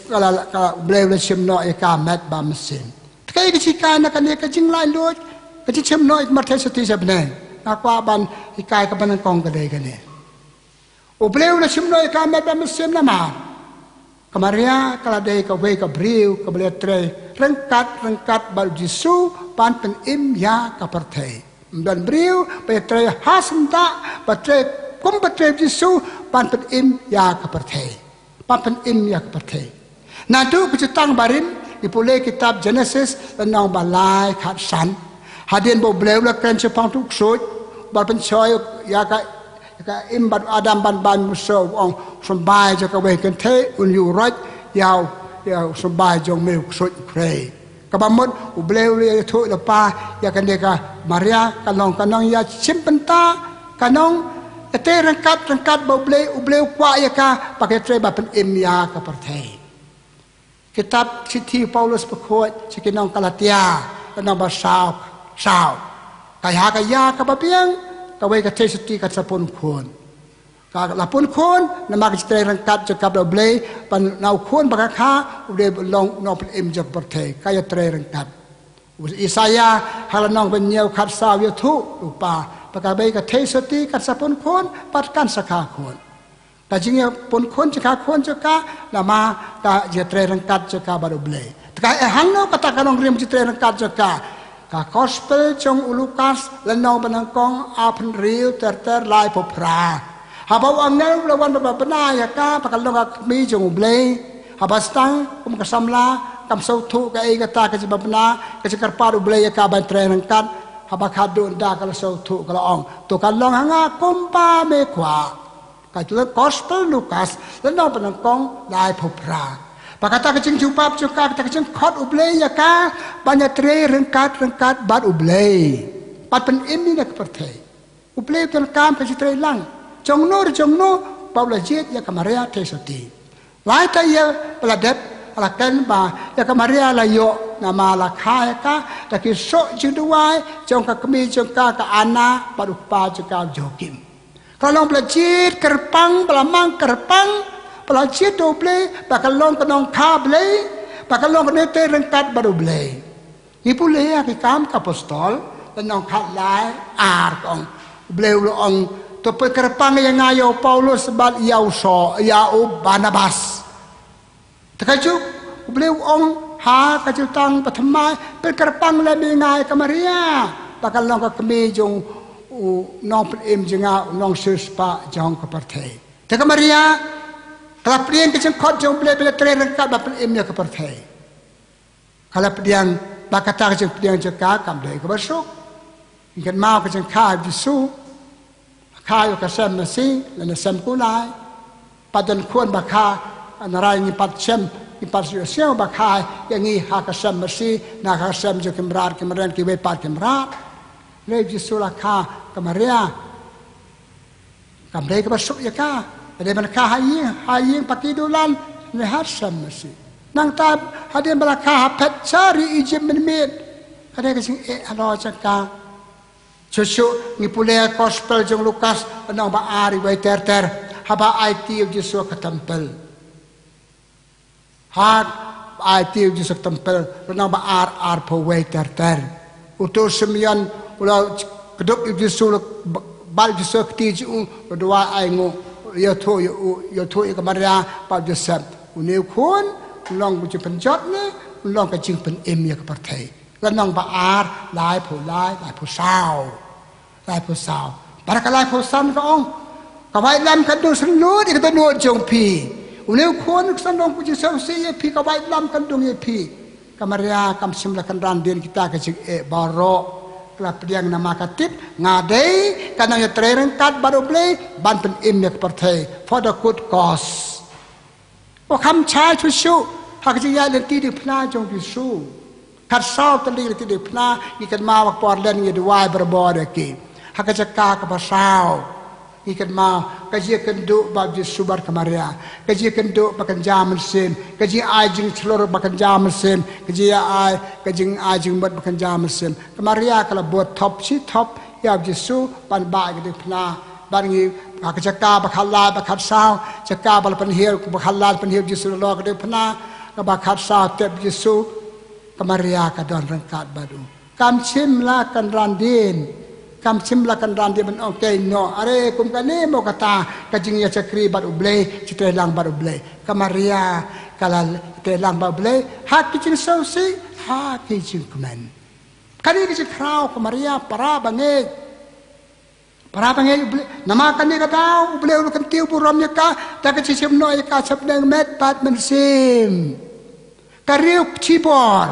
ka la, ka, U Blei u la shim noh ïa ka met bad mynsiem. Te kaei ka jinghikai na kane ka jinglait luid, ka jingshim noh ïa ka Maria Theisotti sha bneng? Nga kwah ban hikai kaba nyngkong ka dei kane. U Blei u la shim noh ïa ka met bad mynsiem namar ka Maria ka la dei kawei ka briew kaba la trei ryngkat ryngkat bad U Jisu ban pynim ïa ka pyrthei. Ym don briew ba ïatrei ha syndah, ba trei kum ba trei U Jisu ban pynim ïa ka pyrthei. Ban pynim ïa ka pyrthei. Naduh ka Jutang Barim, ngi pule kitab Jenesis, lynnong ba lai khatsan. Hadien ba U Blei u la kren shaphang utu u ksuid ba pynshoi ïa ka, ïa ka Im bad u Adam ban ban mynsiem, u ong, u symbai jong kawei ka kynthei un ïuh roit ïa u, ïa u symbai jong me u ksuid u khrei. Kaba mut U Blei u la ïathuh lypa ïa kane ka Maria, ka long ka nongïashim bynta, ka nongïatrei ryngkat ryngkat bad U Blei, U Blei u kwah ïa ka ba ka ïatrei ba pynim ïa ka pyrthei. Kitab shithi Paulus bakhuid sha ki nong Galatia, lynnong ba saw, saw. Ka ïa ka ïa kaba biang, kawei ka Theisotti kan sa pun khun. Ka la pun khun namar ka jingtrei ryngkat jong ka bad U Blei, ba na u khun ba ka kha u dei ban long u nongpynim jong ka pyrthei, ka ïatrei ryngkat. U Isaïah ha lynnong ba hynñiew khatsaw u ïathuh lypa ba kawei ka Theisotti kan sa pun khun bad kan sa kha khun. Ka jingïapun khun jingkha khun jong ka namar ka jingtrei ryngkat jong ka bad U Blei. Te ka, eh, hangno kata ka nongrim jingtrei ryngkat jong ka? Ka Gospel jong u Lukas, lynnong ba nyngkong, arphew hynriew, ter ter laiphew phra. Haba u angel u la wan ban pynbna ïa ka ba ka long ka kmie jong U Blei, haba sdang kum ka samla kam sngewthuh kaei kata ka jingpynbna, ka jingkyrpad U Blei ïa ka ban trei ryngkat. Haba khadduh ynda ka la sngewthuh ka la ong, to kan long ha nga kumba me kwah. Ka Gospel Lukas, lynnong ba nyngkong, laiphew phra. Ba kata ka jingjubab jong ka, kata ka jingkhot U Blei ïa ka ban ïatrei ryngkat ryngkat bad U Blei, ban pynim ïa ka pyrthei. U Blei u donkam ka jingtrei lang jong no re jong no ba u la jied ïa ka Maria Theisotti. Lai taïew ba la dep, la kren ba ïa ka Maria la ïoh namar la kha ïa ka da ki soh jingduwai jong ka kmie jong ka, ka Anna bad u kpa jong ka, u Joakim. Ka long ba la jied kyrpang, ba la mang kyrpang, ba la jied da U Blei, ba ka long ka nongkha Blei, ba ka long ka nongtrei ryngkat bad U Blei. Ngi pule ha Ki Kam ka Apostol, lynnong khatlai, ar, ka ong, U Blei u la ong, to pynkyrpang ïa nga ïa u Paulus bad ïa u Saul, ïa u Barnabas. Te kajuh U Blei u ong ha ka Jutang Bathymmai, pynkyrpang lem ïa nga ïa ka Maria ba kan long ka kmie jong u nongpynim jong nga, u nongsiewspah jong ka pyrthei. Te ka Maria ka la pdiang ka jingkhot jong U Blei ba la trei ryngkat ban pynim ïa ka pyrthei. Ka la pdiang, ba kata ka jingpdiang jong ka kam dei kaba suk. Ngi kynmaw ka jingkha U Jisu, kha ïa ka sem masi lane sem kulai. Pat don khun ba kha, narai ngi pat shem, ngi pat shu shem ba kha ïa ngi ha ka sem masi, na ka sem jong ki mrad, ki mrad, kiwei pat ki mrad. Lei Jisu la kha ka Maria. Kam dei kaba suk ïa ka. Ka dei ban kha ha ïing, ha ïing paki dulan, ne ha sem masi. Nangta hadien ba la kha ha pyrthei Ijip mynmiet. Ka dei ka jingeh halor jong ka. Shuh shuh ngi pule gospel jong Lukas, lynnong ba ar, iwei ter ter. Haba aiti u Jisu ha ka templ. Haba aiti u Jisu ha ka templ, lynnong ba ar, arphew wei ter ter. Uto u Simeon u la kdup ïa u Jisu, u la bat ïa u Jisu ha ka kti jong u, u la duwai ainguh, ïathuh ïa u, ïathuh ïa ka Maria bad u Joseph. Une u khun un long ka jingpynjot ne un long ka jingpynim ïa ka pyrthei. Lynnong ba ar, laiphew lai, laiphew saw. Laiphew saw. Bad ka laiphew san ka ong, ka waitlam kan dung sngewthuh ïa ka dohnud jong phi. Une u khun kan long ka jingsngewsih ïa phi, ka waitlam kan dung ïa phi. Ka Maria kam shym la kynran dien kita ki jingeh baroh. Ka la pdiang namar ka tip, nga dei ka nongïatrei ryngkat bad U Blei ban pynim ïa ka pyrthei, for the good cause. Ba kham shai shuh shuh ha ka jingïaid lynti diengphna jong u Jisu. Khatsaw tylli lynti diengphna, ngi kynmaw ha ka por lynti, ngi duwai barabor ïa ki. Ha ka jaka kaba saw, ngi kynmaw ka jingïakynduh bad u Jisu bad ka Maria. Ka jingïakynduh ba kynja mynsiem, ka jingai jingshlur ba kynja mynsiem, ka jingai, ka jingai jingmut ba kynja mynsiem. Ka Maria ka la bud thop shi thop ïa u Jisu ban bah ïa ka diengphna. Bad ngi, ha ka jaka ba khatlai, ba khatsaw, jaka ba la pynhiar, ba khatlai pynhiar u Jisu halor ka diengphna, kaba khatsaw tep u Jisu, ka Maria ka don ryngkat bad u. Kam shym la kynran dien, kam shym la kynran dien ban ong keiñ noh, are kum kane mo kata ka jingïashakri bad U Blei, jingïatreilang bad U Blei. Ka Maria ka la treilang bad U Blei ha ki jingsngewsih, ha ki jingkmen. Kane ka jingkhraw ka Maria, para bangeit. Para bangeit, U Blei, namar kane ka daw U Blei u la kyntiew burom ïa ka da ka jingshim noh ïa ka sha bneng met bad mynsiem. Ka riew shibor.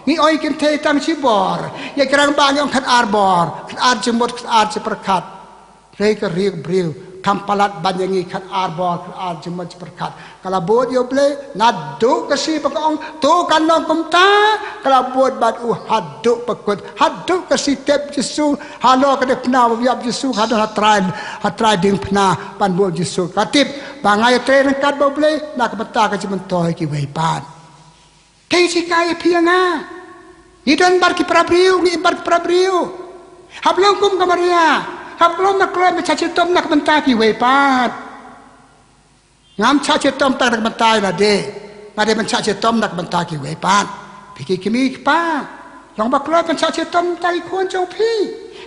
Ngi ong kynthei tang shibor. Ïa ki rangbah ngi ong khatar bor, khatar jingmut, khatar jingpyrkhat. Hynrei ka riew briew kam palat ban ïa ngi khatar bor, khatar jingmut jingpyrkhat. Ka la bud ïa U Blei, naduh ka sngi ba ka ong to kan long kumta, ka la bud bad u haduh ba kut, haduh ka sngi tep u Jisu halor ka diengphna, ba ïap u Jisu, ka don ha trai, ha trai diengphna ban bud u Jisu. Ka tip ba nga ïatrei ryngkat bad U Blei na ka bynta ka jingmyntoi kiwei pat. Te shikai ïa phi ïa nga. Ngi don bad ki para briew, ngi im bad ki para briew. Hap long kum ka Maria. Hap long, nga kloi ban shah shitom na ka bynta kiwei pat. Ngam shah shitom tang na ka bynta ïa lade. Nga dei ban shah shitom na ka bynta kiwei pat. Phi ki kmie ki kpa, long ba kloi ban shah shitom na ka bynta ki khun jong phi.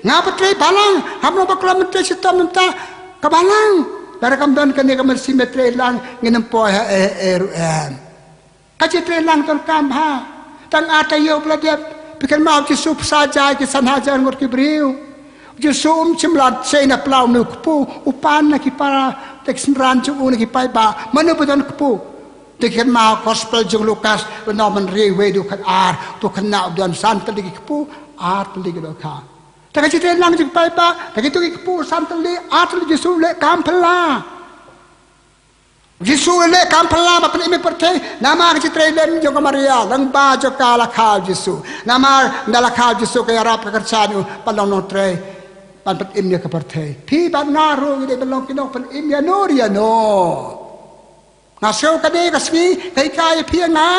Nga pyntrei balang, hap long ba kloi ban trei shitom na ka bynta ka balang. Lada kam don kane ka mynsiem ïatreilang, ngin ym poi ha ei ei ruh em. Ka jingïatreilang donkam bha. Tang ar taïew ba la dep, phi kynmaw u Jisu pynshai ïa ki san hajar ngut ki briew. U Jisu um shym la shei na pla une u kpu, u pan na ki para, te ki synran jong u na ki paidbah. Mano ba don kpu? Te ki kynmaw gospel jong u Lukas, lynnong hynriew, wei haduh khatar, u khynnah u don san tylli ki kpu, ar tylli ki dohkha. Te ka jingïatreilang jong ki paidbah, te kito ki kpu san tylli, ar tylli, u Jisu u leh kam phylla. U Jisu u leh kam phylla ban pynim ïa ka pyrthei namar ka jingtrei lem jong ka Maria, lyngba jong ka la kha u Jisu. Namar ynda la kha u Jisu ka ïarap ka kyrshan ïa u ban long nongtrei, ban pynim ïa ka pyrthei. Phi bad nga ruh ngi dei ban long ki nongpynim ïano re ïano. Nga sngew kane ka sngi ka hikai ïa phi ïa nga.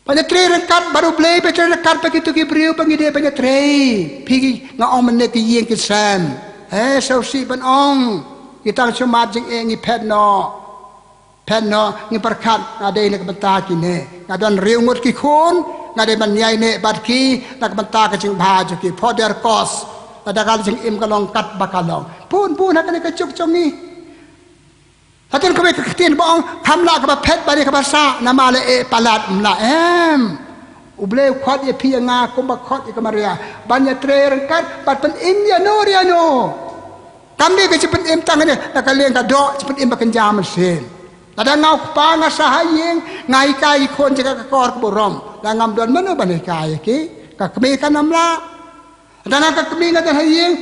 Ban ïatrei ryngkat bad U Blei, ban ïatrei ryngkat bad kito ki briew ba ngi dei ban ïatrei. Phi, nga ong mynne, ki ïing ki sem. Eh, sngewsih ban ong. Ngi tang shu mad jingeh, ngi phet noh. Phet noh, ngi pyrkhat, nga dei na ka bynta kine. Nga don hynriew ngut ki khun, nga dei ban ïaineh bad ki na ka bynta ka jingbha jong ki, for their cause. Lada ka jingim ka long kat ba ka long. Bun bun ha kane ka juk jong ngi. Hato kawei ka ktien ba ong, kam lah kaba phet bad ïa kaba sah, namar la eh palat? Ym lah em. U Blei u khot ïa phi ïa nga kumba khot ïa ka Maria ban ïatrei ryngkat ban pynim ïano re ïano. Kam dei ka jingpynim tang ne na ka liang ka doh, jingpynim ba kynja mynsiem. Lada nga u kpa nga sah ha ïing, nga hikai ki khun jong nga ka kor ka burom, lada ngam don mano ban hikai ïa ki? Ka kmie kan ym lah. Lada nga ka kmie nga don ha ïing,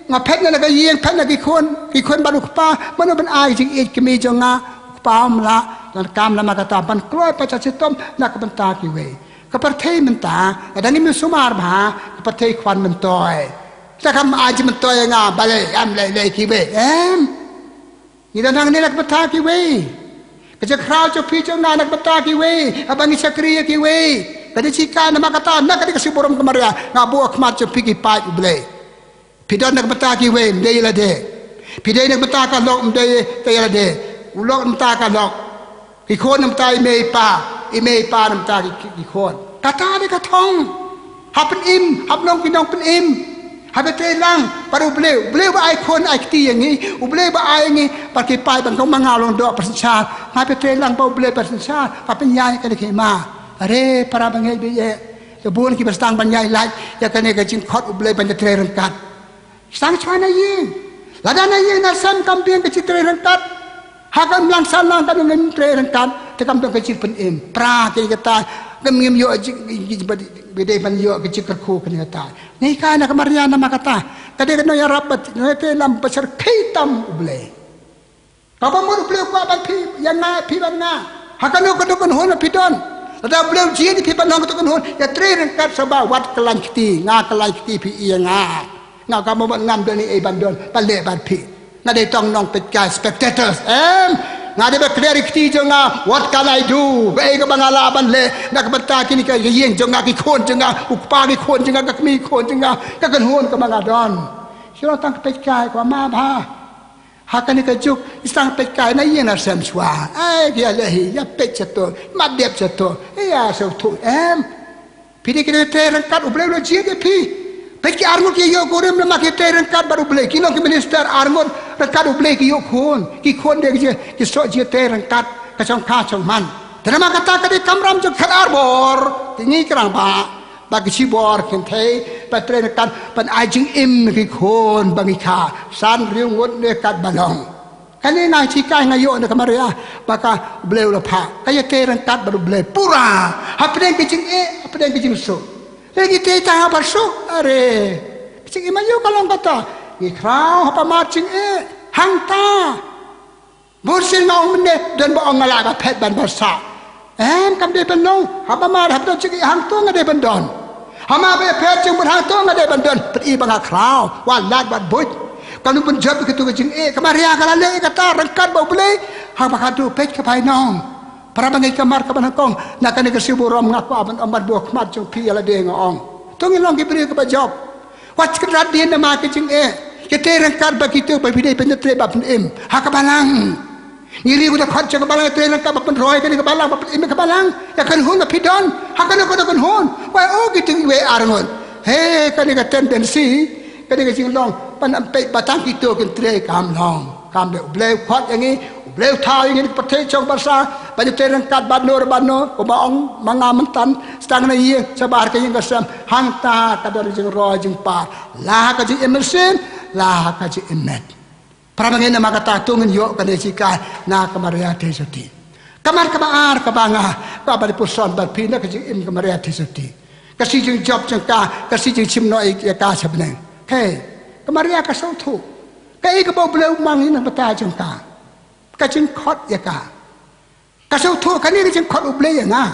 Nga phet na ka ïing, phet na ki khun, ki khun bad u kpa, mano ban ai jingïeit kmie jong nga, u kpa um lah, donkam namar kata ban kloi pat sha shitom na ka bynta kiwei. Ka pyrthei mynta, lada ngim sumar bha, ka pyrthei kwah myntoi. Te kam ai jingmyntoi ïa nga, balei, em lei lei kiwei, em. Ngi don hangne na ka bynta kiwei. Ka jingkhraw jong phi jong nga na ka bynta kiwei, haba ngi shakri ïa kiwei. Ka dei shi kai namar kata, na ka dei ka shu burom ka Maria, nga buh ha khmat jong phi ki paid U Blei. Phi don na ka bynta kiwei, ym dei ïa lade. Phi dei na ka bynta ka lok, ym dei ïa lade. U lok na ka bynta ka lok. Ki khun na ka bynta i mei i pa, i mei i pa na ka bynta ki, ki, ki khun. Kata dei ka thong. Hap pynim, hap long ki nongpynim. Hap ïatrei lang bad U Blei, U Blei ba ai khun ai kti ïa ngi, U Blei ba ai ngi bad ki paid ban kong ma nga long doh pynsynshar. Hap ïatrei lang bad U Blei pynsynshar, ba pynïaid kane ka hima. Are para bangeit ba ïeit. Te bun kiba sdang ban ïaid lait ïa kane ka jingkhot U Blei ban ïatrei ryngkat. Sdang shuwa na ïing. Lada na ïing na sem kam biang ka jingtrei ryngkat. Ha ka imlang sahlang ka dang trei ryngkat. Te kam don ka jingpynim. Pra te kata kam ngim ïoh jing, jing, jing, ba dei ban ïoh ka jingkyrkhu kane kata. Ngi kai na ka Maria namar kata. Ka dei ka nongïarap ba, nongïatreilang ba shyrkhei tam U Blei. Kaba mut U Blei u kwah bad phi, ïa nga, phi bad nga. Ha kano kano ka kynhun ba phi don. Lada U Blei u jied ïa phi ban long kato ka kynhun, ïatrei ryngkat sha ba wat kyllain kti, nga kyllain kti phi ïa nga. Nga kaba mut ngam don ei ei ban don, ban leh bad phi. Nga dei tang nongpeitkai, spectators, em. Nga dei ba clear ïa kti jong nga, what can I do? Kaei kaba nga lah ban leh na ka bynta kine ka ïing jong nga, ki khun jong nga, u kpa ki khun jong nga, ka kmie ki khun jong nga, ka kynhun kaba nga don. Shu long tang ka peitkai kaba ma bha. Ha kane ka juk, i sdang peitkai na ïing na sem shuwa. Ai, ki ïa leh hi, ïa peit shato, mat dep shato, ïa sngewthuh, em. Phi dei ki trei ryngkat, U Blei u la jied ïa phi. Peit ki arngut ki ïoh kurim namar ki trei ryngkat bad U Blei. Ki long ki minister arngut ryngkat U Blei ki ïoh khun. Ki khun dei ki, ki soh jied trei ryngkat ka jong ka jong man. Te namar kata ka dei kamram jong ka khat ar bor. Te ngi kyrpad ba ki shibor kynthei, ba trei ryngkat, ban ai jingim ki khun ba ngi kha, san hynriew ngut ne katba long. Kane nga hikai nga ïoh na ka Maria, ba ka U Blei u la phah, ka ïatrei ryngkat bad U Blei pura. Hapdeng ka jingeh, hapdeng ka jingsuk. Lei ki trei tang ha ba suk, are. Ka jingim aïu ka long kata. Ngi khraw ha ba mar jingeh, hangta. Bun sien nga ong mynne, don ba ong nga lah ban phet ban barsah. Em, kam dei ban long, haba mar haba don jingeh hangto nga dei ban don. Haba mar ba ïa phet jingmut hangto nga dei ban don. Pyni ba nga khraw, wat lait wat buit. Kam dei ban jop ïa kito ki jingeh, ka Maria ka la leh ïa kata ryngkat bad U Blei. Haba ka duh peit ka bainong. Para bangeit, ka mar kaba nyngkong na kane ka sngi burom nga kwah ban ong, ban buh khmat jong phi ïa lade nga ong. To ngin long ki briew kiba jop. Wat kynrad dien namar ki jingeh. Ïatrei ryngkat bad kito ba phi dei ban ïatrei ba pynim ha ka balang. Ngi ri u da khot jong ka balang, ïatrei ryngkat ba pynroi kane ka balang, ba pynim ka balang. Ïa ka kynhun ba phi don ha kano kano ka kynhun. Wai, oh, kito kiwei ar ngut. He, kane ka tendency, kane ka jinglong ban ym peit ba tang kito kin trei, kam long. Kam dei. U Blei u khot ïa ngi, U Blei u thaw ïa ngi na ka pyrthei jong barsha ban ïatrei ryngkat bad no bad no, kumba ong ma nga mynta, sdang na ïing, shabar ka ïing ka sem, hangta ka don jingroi jingpar, la ha ka jingim mynsiem, la ha ka jingim met. Para bangeit, namar kata to ngin ïoh kane ka jinghikai na ka Maria Theisotti. Ka mar kaba ar kaba nga kwah ban ïa puson bad phi na ka jingim ka Maria Theisotti. Ka sngi jingjop jong ka, ka sngi jingshim noh ïa ka sha bneng. Hei, ka Maria ka sngewthuh kaei kaba U Blei u mang ïa na ka bynta jong ka. Ka jingkhot ïa ka. Ka sngewthuh kane ka jingkhot U Blei ïa nga.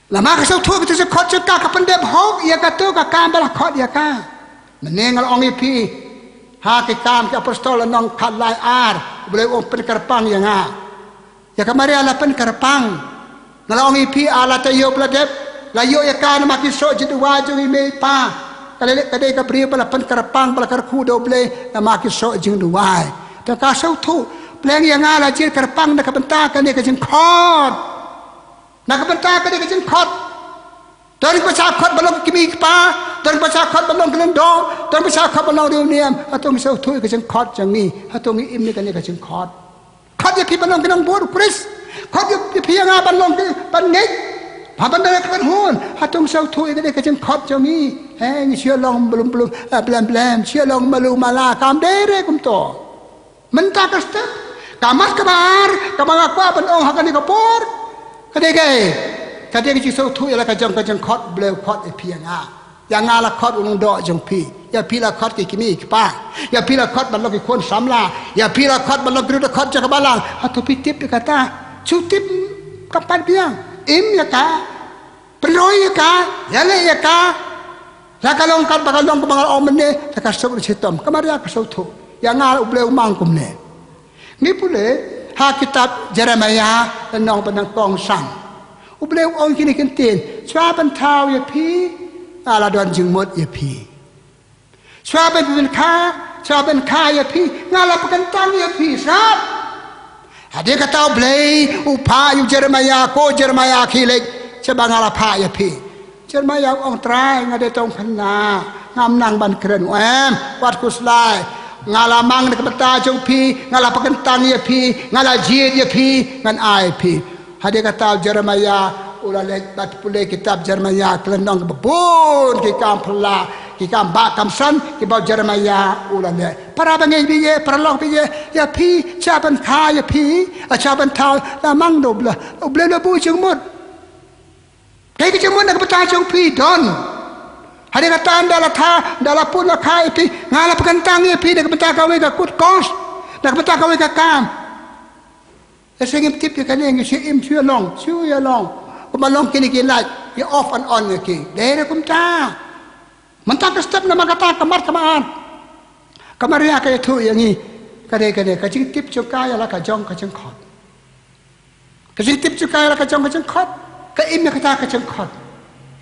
Namar ka sngewthuh kata ka jingkhot jong ka, ka pyndep hok ïa kato ka kam ba la khot ïa ka. Mynne nga la ong ïa phi, ha Ki Kam ki Apostol lynnong khatlai ar, U Blei u ong pynkyrpang ïa nga. Ïa ka Maria la pynkyrpang. Nga la ong ïa phi, ah, la taïew ba la dep, la ïoh ïa ka namar ki soh jingduwai jong i mei i pa. Ka la leh, ka dei ka briew ba la pynkyrpang, ba la kyrkhu da U Blei namar ki soh jingduwai. Te ka sngewthuh, pleng ïa nga la jin kyrpang na ka bynta kane ka jingkhot. Na ka bynta kane ka jingkhot. Don kiba shah khot ban long ki kmie ki kpa, don kiba shah khot ban long ki lyngdoh, don kiba shah khot ban long riewniam. Hato ngi sngewthuh ïa ka jingkhot jong ngi? Hato ngi im ïa kane ka jingkhot? Khot ïa phi ban long ki nongbud U Khrist. Khot ïa phi ïa nga ban long ki, ban ngeit, ha ban don ka kynhun. Hato ngi sngewthuh ïa kane ka jingkhot jong ngi? He, ngi shu long blum blum, eh, blem blem, shu long malu mala, kam dei re kumto. Mynta ka step, ka mat kaba ar kaba nga kwah ban ong ha kane ka por, ka dei kaei? Ka dei ka jingsngewthuh ïa la ka jong ka jingkhot U Blei u khot ïa phi ïa nga. Ïa nga la khot u lyngdoh jong phi. Ïa phi la khot ki kmie ki kpa. Ïa phi la khot ban long ki khun samla. Ïa phi la khot ban long ki riewdkhot jong ka balang. Hato phi tip ïa kata? Shu tip kam pat biang. Im ïa ka. Pynroi ïa ka. Ïaleh ïa ka. La ka long katba ka long kaba nga la ong mynne. La ka suk shitom. Ka Maria ka sngewthuh. Ïa nga U Blei u mang kumne. Ngi pule ha kitab Jeremaïah lynnong ba nyngkong san. U Blei u ong kine ki ktien, shuwa ban thaw ïa phi, nga la don jingmut ïa phi. Shuwa ban pynkha, shuwa ban kha ïa phi, nga la pynkyntang ïa phi, sat. Hadien kata U Blei u phah ïa u Jeremaïah, ko Jeremaïah khie leit, sha ba nga la phah ïa phi. Jeremaïah u ong, Trai, nga dei tang u khynnah, ngam nang ban kren, u em, wat khuslai. Nga la mang na ka bynta jong phi, nga la pynkyntang ïa phi, nga la jied ïa phi, ngan ai phi. Hadien kata u Jeremaïah u la leit. Bad pule kitab Jeremaïah ka lynnong kaba bun ki kam phylla, ki kam bah kam san kiba u Jeremaïah u la leh. Para bangeit baieit, para lok baieit, ïa phi, shuwa ban kha ïa phi, shuwa ban thaw, la mang da U Blei, U Blei u la buh jingmut. Kaei ka jingmut na ka bynta jong phi don. Hadien kata ynda la thaw, ynda la pun la kha ïa phi, nga la pynkyntang ïa phi na ka bynta kawei ka kut kos, na ka bynta kawei ka kam. Lehse ngim tip ïa kane, ngi shu im shu ïa long, shu ïa long. Kumba long kine ki lait, ïa off and on ïa ki. Dei re kumta. Mynta ka step namar kata ka mat ka mat. Ka Maria ka ïathuh ïa ngi. Ka dei kane, ka jingtip jong ka ïa la ka jong ka jingkhot. Ka jingtip jong ka ïa la ka jong ka jingkhot. Ka im ïa kata ka jingkhot.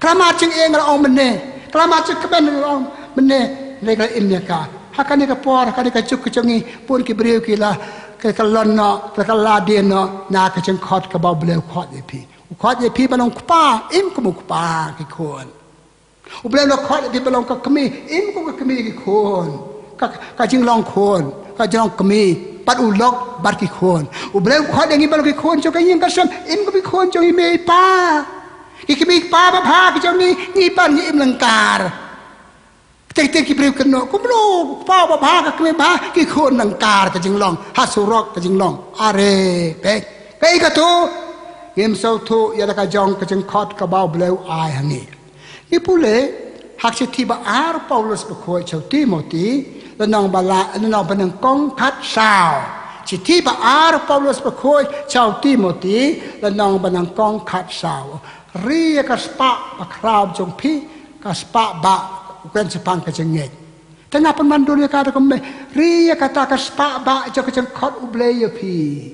Ka la mad jingeh nga la ong mynne. Ka la mad jingkmen nga la ong mynne. Hynrei ka la im ïa ka. Ha kane ka por, ha kane ka juk ka jong ngi, bun ki briew ki la, ka, ka lon noh, ka, ka la dien noh na ka jingkhot kaba U Blei u khot ïa phi. U khot ïa phi ban long kpa, im kum u kpa ki khun. U Blei u la khot ïa phi ban long ka kmie, im kum ka kmie ki khun. Ka, ka jinglong khun, ka jinglong kmie, bad u lok bad ki khun. U Blei u khot ïa ngi ban long ki khun jong ka ïing ka sem, im kum ki khun jong i mei i pa. Ki kmie ki kpa babha ki jong ngi, ngi pat ngi im lyngkar. Kata kata ki briew kynnoh, kumno u kpa babha, ka kmie babha, ki khun lyngkar ka jinglong, ha surok ka jinglong. Are, peit. Kaei kata? Ngim sngewthuh ïa la ka jong ka jingkhot kaba U Blei u ai ha ngi. Ngi pule ha ka shithi ba ar u Paulus bakhuid sha u Timothy, lynnong ba la, lynnong ba nyngkong khatsaw. Shithi ba ar u Paulus bakhuid sha u Timothy, lynnong ba nyngkong khatsaw. Ri ïa ka spah bakhraw jong phi, ka spah bah u kren shaphang ka jingngeit. Te nga pynban dur ïa ka da kumne, ri ïa kata ka spah bah jong ka jingkhot U Blei ïa phi.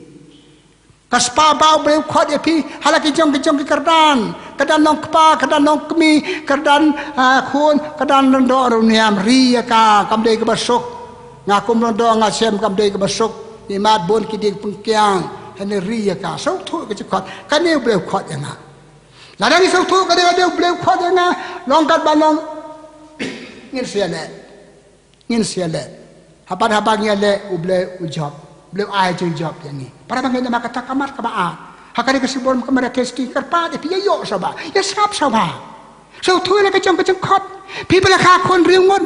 Ka spah bah U Blei u khot ïa phi ha la ki jong ki jong ki kyrdan. Kyrdan long kpa, kyrdan long kmie, kyrdan, ah, khun, kyrdan lyngdoh riewniam, ri ïa ka, kam dei kaba suk. Nga kum lyngdoh nga shem kam dei kaba suk. Ngi mad bun ki dieng pynkiang, hynrei ri ïa ka. Sngewthuh ka jingkhot. Kane U Blei u khot ïa nga. Lada ngi sngewthuh ka dei, ka dei U Blei u khot ïa nga, long katba long, ngin sa ïaleh. Ngin sa ïaleh. Haba, haba ngi ïaleh U Blei u jop. U Blei u ai jingjop ïa ngi. Para bangeit, namar kata ka mat kaba ar. Ha kane ka sibor ka Maria Theisotti kyrpad ïa phi, ïa ïoh shuwa bha. Ïa sngap shuwa bha. Sngewthuh ïa la ka jong ka jingkhot. Phi ba la kha khun hynriew ngut.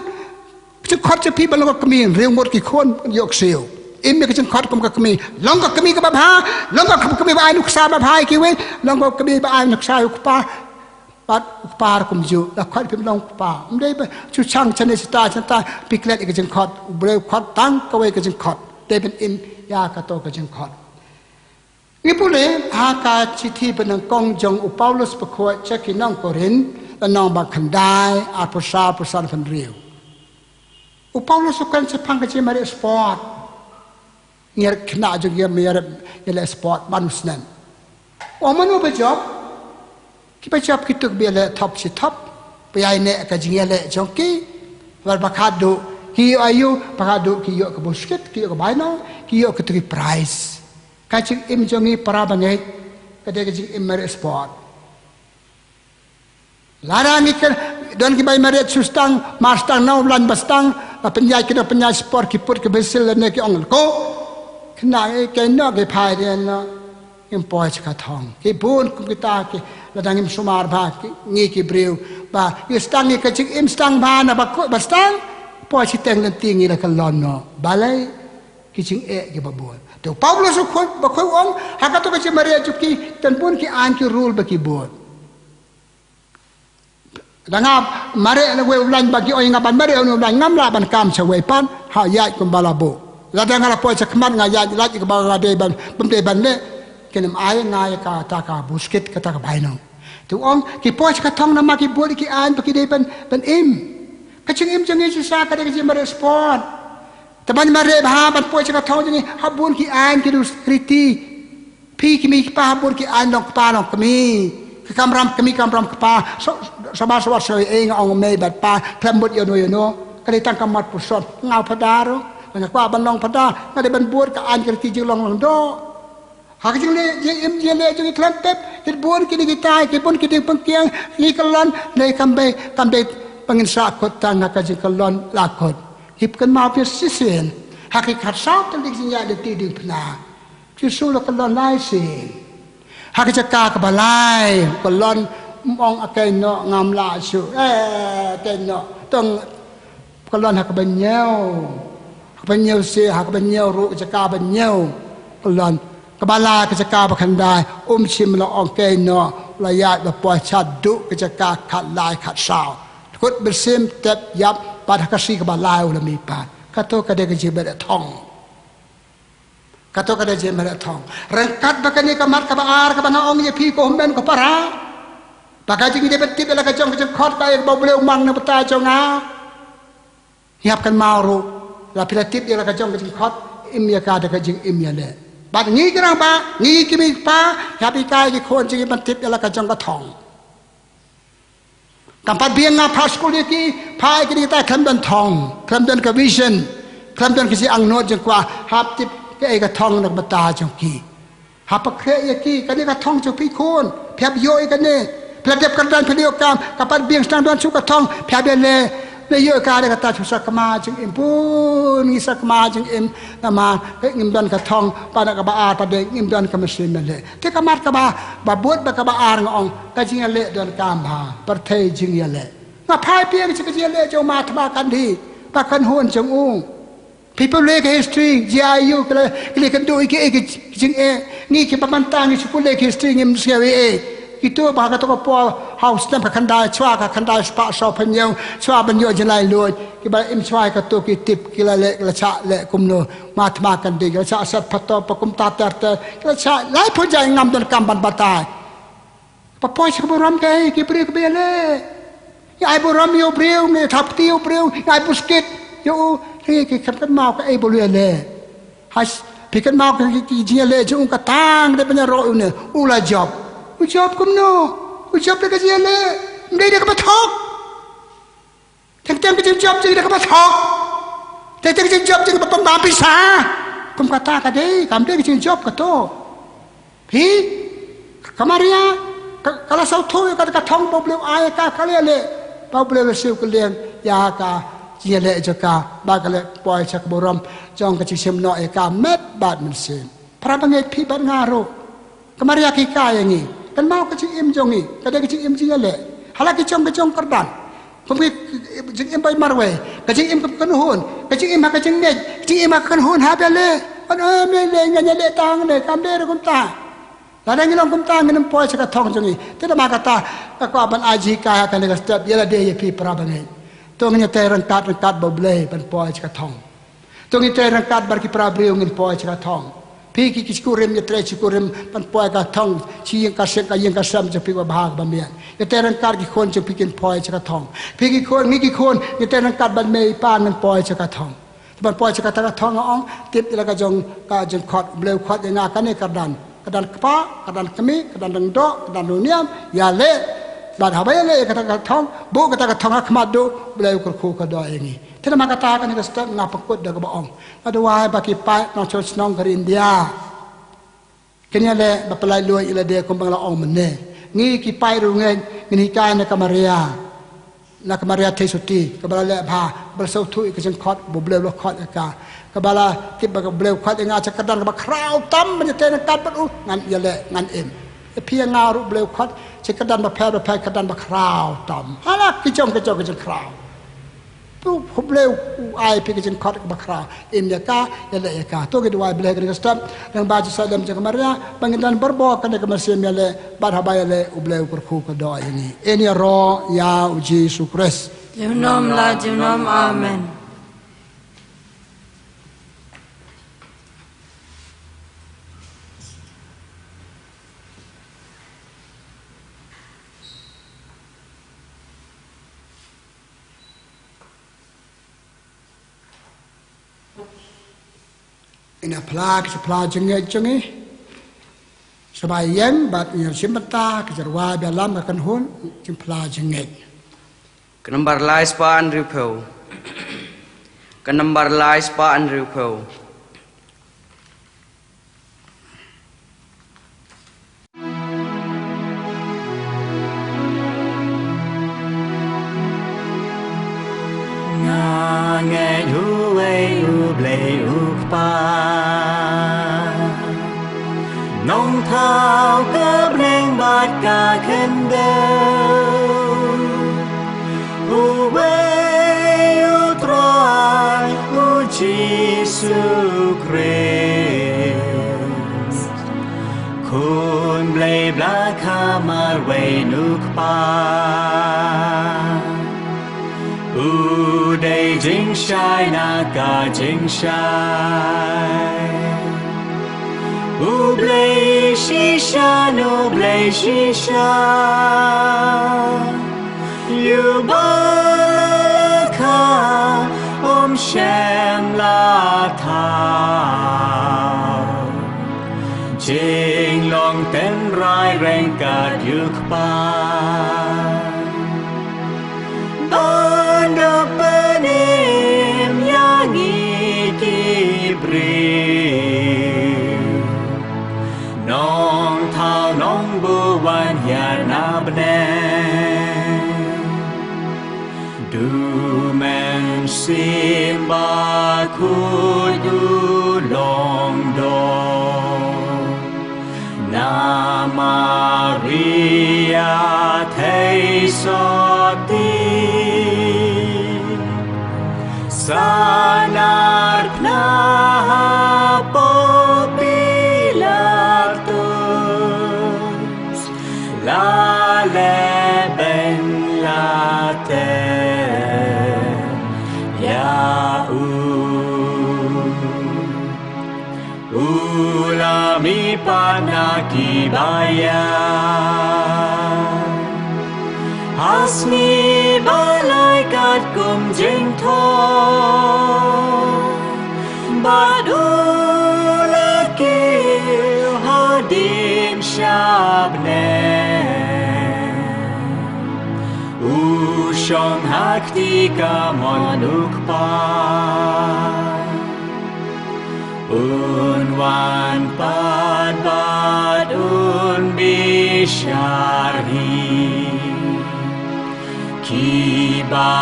Jingkhot jong phi ba long ka kmie, hynriew ngut ki khun ïoh ksiew. Im ïa ka jingkhot kum ka kmie. Long ka kmie kaba bha, long ka kmie ba ai nuksa babha ïa kiwei, long ka kmie ba ai nuksa ïa u kpa. Bad u kpa ruh kumjuh, la khot phi ban long u kpa. Ym dei ba shu shang shane shata shata, phi klet ïa ka jingkhot. U Blei u khot tang kawei ka jingkhot. Dei ban im ïa kato ka jingkhot. Ngi pule ha ka shithi ba nyngkong jong u Paulus bakhuid sha ki nong Korinth, lynnong ba khyndai, arphew saw, arphew saw, arphew hynriew. U Paulus u kren shaphang ka jingmareh sport. Ngi khynnah jong ngi, ngi ïaleh sport man u snem. U ong mano ba jop, kiba jop kito kiba ïaleh top shi top. Ba ïaineh ka jingïaleh jong ki. Bad ba khatduh ki ïoh aïu, ba khatduh ki ïoh ka buskit, ki ïoh ka bainong, ki ïoh kito ki prize. Ka jingim jong ngi para bangeit ka dei ka jingim mareh sport. Lada ngi kren, don kiba ïa mareh shu stang, mar stang na u lain ba stang, la pynïaid ki, la pynïaid sport, ki put kiba sil lane ki ong ko. Khynnah ngi kynnoh ki phai dien noh. Ngim poi sha ka thong. Ki bun kum kita ki, lada ngim sumar bha ki, ngi ki briew ba ngi stang, ngi ka jingim stang bha na ba kut ba stang. Poi shiteng lynti ngi la kyllon noh. Balei? Ki jingeh kiba bun. Te u Paulus u khot, bakhuid u ong, ha kato ka jingmareh jong ki, don bun ki aiñ ki rule ba ki bud. Da nga Mareh na uwei u lain ba ki ong ïa nga ban mareh na uwei u lain, ngam lah ban kam sha uwei pat, ha ïaid kumba la buh. Lada nga la poi sha khmat nga ïaid lait ïa kaba nga dei ban, bym dei ban leh, kin ym ai nga ïa kata ka buskit, kata ka bainong. Te u ong, ki poi sha ka thong namar ki bud ïa ki aiñ ba ki dei ban, ban im. Ka jingim jong ngi shisha ka dei ka jingim mareh spot. Te ban mareh bha ban poi sha ka thong jong ngi ha bun ki aiñ ki duh riti. Phi ki mei ki pa ha bun ki aiñ long kpa long kmie. Ki kamram kmie kamram kpa. Sha, shabar shabar sha ei nga ong mei bad pa khlem bud ïano ïano. Ka dei tang ka mat puson. Nga u phada ruh. Nga kwah ban long phada. Nga dei ban bud ka aiñ ka riti jinglong lyngdoh. Ha ka jingleh jingim jingïaleh jong ngi khlem pep, ki bun kine kitai, ki bun ki dieng pynkiang, ngi kyllon, ne kam dei, kam dei ba ngin sah kut tang ha ka jingkyllon la kut. Ngi pynkynmaw phi shisien ha ki khatsaw tylli ki jingïaid lynti diengphna. Jisu u la kyllon lai sien ha ka jaka kaba lai, kyllon, ym ong akei noh ngam lah shuh, eh, akei noh, tang kyllon ha kaba hynñiew. Ha kaba hynñiew sien, ha kaba hynñiew ruh, ka jaka ba hynñiew. Kyllon. Kaba lai, ka jaka ba khyndai, um shym la ong kei noh, la ïaid la poi shaduh ka jaka khatlai khatsaw. Kut mynsiem, tep ïap, bad ha ka sngi kaba lai u la mih pat. Kato ka dei ka jingmareh thong. Kato ka dei ka jingmareh thong. Ryngkat bad kane ka mat kaba ar kaba nga ong ïa phi ko hynmen ko para. Ba ka jingdei ban tip ïa la ka jong ka jingkhot ka ïa kaba U Blei u mang na ka bynta jong nga. Ngi hap kynmaw ruh, la phi la tip ïa la ka jong ka jingkhot, im ïa ka da ka jingim ïaleh. Bad ngi ki rangbah, ngi ki mei ki pa, ngi hap hikai ïa ki khun jong ngi ban tip ïa la ka jong ka thong. Kam pat biang nga phah skul ïa ki, phah ïa ki, ïa kita khlem don thong, khlem don ka vision, khlem don ka jingangnud jingkwah, hap tip kaei ka thong na ka bynta jong ki. Hap pynkhreh ïa ki, kane ka thong jong phi khun, phi hap ïoh ïa kane. Phi la dep kyrdan phi la ïoh kam, ka pat biang sdang don shuh ka thong, phi hap ïaleh. Leh ïoh ïa ka dei kata shu sakma jingim, bun ngi sakma jingim, namar ngim don ka thong, bad na kaba ar pat dei ngim don ka mynsiem ïaleh. Te ka mat kaba, ba bud bad kaba ar nga ong, ka jingïaleh donkam bha, pyrthei jingïaleh. Nga phai biang sha ka jingïaleh jong u Mahatma Gandhi, ba kynhun jong u. Phi pule ka history, J I U, ki la, ki la kynduh ïa kiei ki jingeh, ngi kiba mynta ngi shu pule ka history ngim sngew ei ei. Kito ba ha kato ka por, ha u snem ka khyndai, shuwa ka khyndai spah saw phew hynñiew, shuwa ban ïoh jinglaitluid, kiba im shuwa ïa kato ki tip, ki la leh, ki la shah leh kumno, Mahatma Gandhi, ki la shah set phato, ba kumta ter ter, ki la shah, laiphew jait ngam donkam ban batai. Ba poi sha ka burom kaei, ki briew kiba ïaleh. Ngi ai burom ïa u briew, ngi thap kti ïa u briew, ngi ai buskit ïa u, ngi ki kynmaw kaei ba u la ïaleh. Hais, phi kynmaw ka ki, ki jingïaleh jong u ka tang dei ban ïaroh ïa une, u la jop. U jop kumno? U jop da ka jingïaleh. Ym dei da kaba thok. Teng teng ka jingjop jong ngi da kaba thok. Teng teng ka jingjop jong ngi ba pynbam pisa. Kum kata ka dei, kam dei ka jingjop kato. Phi, ka Maria, ka, ka la sngewthuh ïa ka, ka thong ba U Blei u ai ïa ka, ka la ïaleh, ba U Blei u la siew kylliang ïa ka jingïaleh jong ka, ba ka la poi sha ka burom jong ka jingshim noh ïa ka met bad mynsiem. Para bangeit, phi bad nga ruh, ka Maria ka hikai ïa ngi. Kynmaw ka jingim jong ngi ka dei ka jingim jingïaleh. Ha la ki jong ka jong kyrdan. Kum ki jingim ba marwei, ka jingim ka kynhun, ka jingim ha ka jingngeit, ka jingim ha ka kynhun, hap ïaleh. Ban ym ïaleh, ngan ïaleh tang ne, kam dei ruh kumta. Lada ngi long kumta ngin ym poi sha ka thong jong ngi. Te namar kata, nga kwah ban ai jinghikai ha kane ka step ïa lade ïa phi para bangeit. To ngin ïatrei ryngkat ryngkat bad U Blei ban poi sha ka thong. To ngin ïatrei ryngkat bad ki para briew ngin poi sha ka thong. Phi ki, ki shikurim, ïatrei shikurim ban poi ka thong, shi ïing ka sem, ka ïing ka sem jong phi kaba bha kaba miat. Ïatrei ryngkat ki khun jong phi kin poi sha ka thong. Phi ki khun, ngi ki khun, ïatrei ryngkat bad mei pa ngin poi sha ka thong. Ban poi sha kata ka thong nga ong, tip ïa la ka jong, ka jingkhot, U Blei u khot ïa nga kane kyrdan. Kyrdan kpa, kyrdan kmie, kyrdan lyngdoh, kyrdan runiam, ïaleh. Bad haba ïaleh ïa kata ka thong, buh kata ka thong ha khmat duh, U Blei u kyrkhu kyrdoh ïa ngi. Te namar kata kane ka step nga pynkut da kaba ong, nga duwai ba ki paid nongshong shnong ka ri India kin ïaleh bad pyllait luid ïa lade kumba nga la ong mynne. Ngi ki paid riewngeit ngin hikai na ka Maria, na ka Maria Theisotti kaba la leh bha, kaba la sngewthuh ïa ka jingkhot ba U Blei u la khot ïa ka, kaba la tip ba U Blei u khot ïa nga sha ka kyrdan kaba khraw tam ban ïatrei ryngkat bad u, ngan ïaleh, ngan im. Ïa phi ïa nga ruh U Blei u khot sha ki kyrdan bapher bapher, kyrdan ba khraw tam. Ha la ki jong ki jong ki jingkhraw. To, U Blei u ai phi ka jingkhot kaba khraw. Im ïa ka, ïaleh ïa ka. To, ngi duwai, Blei ha kane ka step, lyngba jingsaiñ jong ka Maria, ba ngin don barabor kane ka mynsiem ïaleh, bad haba ïaleh, U Blei u kyrkhu kyrdoh ïa ngi. Yn ïaroh ïa U Jisu Khrist. Junom la junom, amen. Ngin ïa phla ka jingphla jingngeit jong ngi. Sngewbha ïeng bad ngin ïa shim bynta ka jingrwai ba ïalam ka kynhun jingphla jingngeit. Ka nombar lai spah hynriewphew. Ka nombar lai spah hynriewphew. Nga ngeit uwei U Blei U Kpa, Nongthaw ka bneng bad ka khyndew, uwei U Trai U Jisu Khrist, Khun Blei ba la kha marwei na U Kpa. U dei jingshai na ka jingshai, U Blei shisha na U Blei shisha. Ïa uba la kha, ym shym la thaw. Jinglong tynrai ryngkat U Kpa, ban da pynim ïa ngi ki briew. Nongthaw Nongbuh wan hiar na bneng, du Mynsiem Bakhuid u long doh na Maria thei sotti. Sa nar pynah ha Pontius Pilatus, la leh beiñ la teh ïa u. U la mihpat na ki baïaid ha sngi ba lai katkum jingthoh, bad u la kiew hadien sha bneng. U shong ha kti kamon U Kpa. Un wan pat bad un bishar hi kiba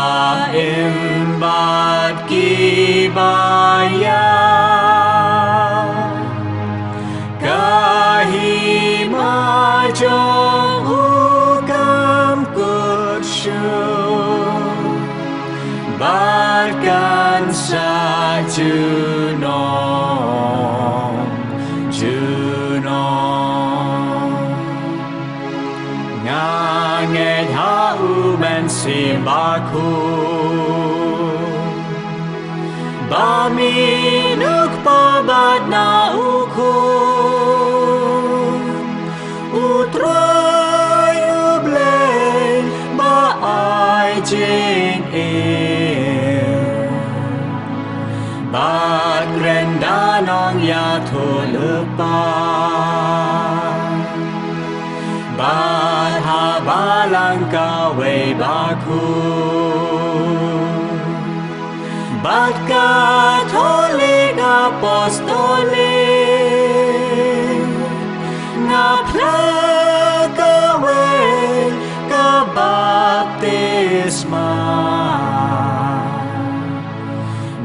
im bad kiba ïap. Ka hima jong u kam kut shuh, bad kan sa junom junom. Nga ngeit ha U Mynsiem Bakhuid, ba mih na U Kpa bad na U Khun, U Trai U Blei ba ai jingim, bad kren da nongïathuhlypa bad ha balang kawei bakhuid, bad Katholik Apostolik. Nga phla kawei ka baptisma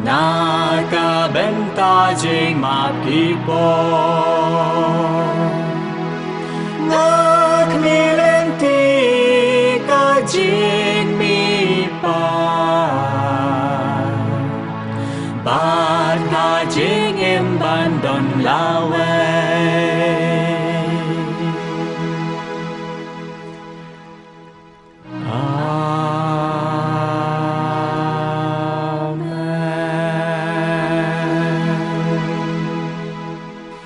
na ka bynta jingmap ki pop. Nga khmih lynti ka jingmihpat Bad ha jingim ban don lawei. Amen.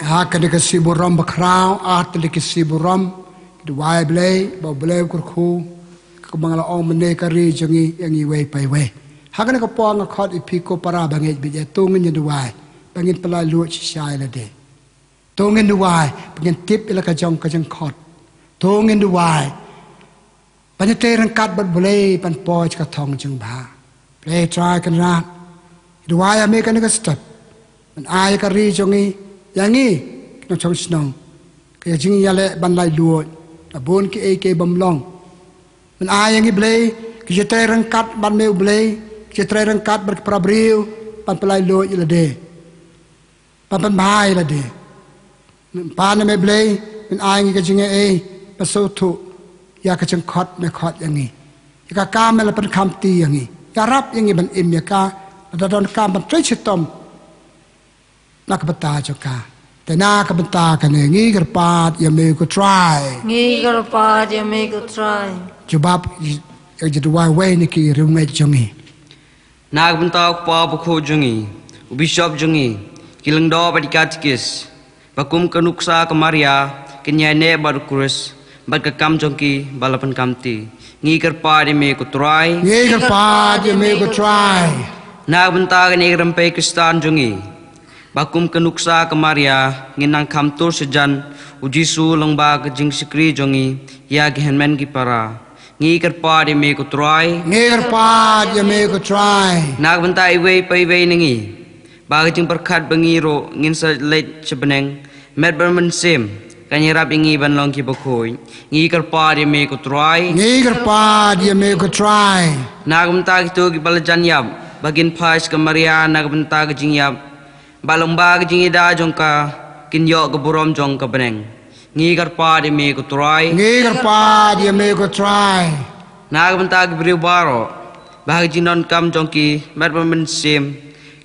Ha kane ka sngi burom bakhraw, ar tylli ki sngi burom, ki duwai Blei, ba U Blei u kyrkhu, kumba nga la ong mynne, ka ri jong ngi ïa ngi iwei pa iwei. Ha kane ka por nga khot ïa phi ko para bangeit, bad ïa to ngin ïa duwai ba ngin pynlait luid shisha ïa lade. To ngin duwai ba ngin tip ïa la ka jong ka jingkhot. To ngin duwai ban ïa trei ryngkat bad U Blei ban poi sha ka thong jingbha. Blei Trai Kynrad, duwai ïa me kane ka step. Ban ai ïa ka ri jong ngi, ïa ngi ki nongshong shnong, ka jingïaleh ban lait luid na bun kiei kiei bym long. Ban ai ïa ngi Blei ka jingtrei ryngkat bad me U Blei, ka jingtrei ryngkat bad ki para briew ban pynlait luid ïa lade, ban pynbha ïa lade. Mynta me Blei, men ai ngi ka jingaiei ban sngewthuh ïa ka jingkhot me khot ïa ngi, ïa ka kam me la pynkham ti ïa ngi. Ïarap ïa ngi ban im ïa ka, lada don kam ban trei shitom na ka bynta jong ka. Te na ka bynta kane ngi kyrpad ïa me ko Trai. Ngi kyrpad ïa me ko Trai. Jubab ïa ka jingduwai wei na ki riewngeit jong ngi. Na ka bynta u Kpa Bakhuid jong ngi, u Bishop jong ngi, ki lyngdoh bad ki katikis, ba kum ka nuksa ka Maria kin ïaineh bad u Khrist, bad ka kam jong ki ba la pynkham ti. Ngi kyrpad ïa me ko Trai. Ngi kyrpad ïa me ko Trai. Na ka bynta kane ka rympei Khristan jong ngi, ba kum ka nuksa ka Maria ngin nang kham tur shajan u Jisu lyngba ka jingshakri jong ngi ïa ki hynmen ki para. Ngi kyrpad ïa me ko Trai. Ngi kyrpad ïa me ko Trai. Na ka bynta iwei pa iwei na ngi, ba ka jingpyrkhat ba ngi ruh ngin sa leit sha bneng, met bad mynsiem kan ïarap ïa ngi ban long ki bakhuid. Ngi kyrpad ïa me ko Trai. Ngi kyrpad ïa me ko Trai. Na ka bynta kito kiba la jan ïap, ba kin phai sha ka Maria na ka bynta ka jingïap, ba lyngba ka jingïada jong ka kin ïoh ka burom jong ka bneng. Ngi kyrpad ïa me ko Trai. Ngi kyrpad ïa me ko Trai. Na ka bynta ki briew baroh, ba ha ka jingdonkam jong ki, met bad mynsiem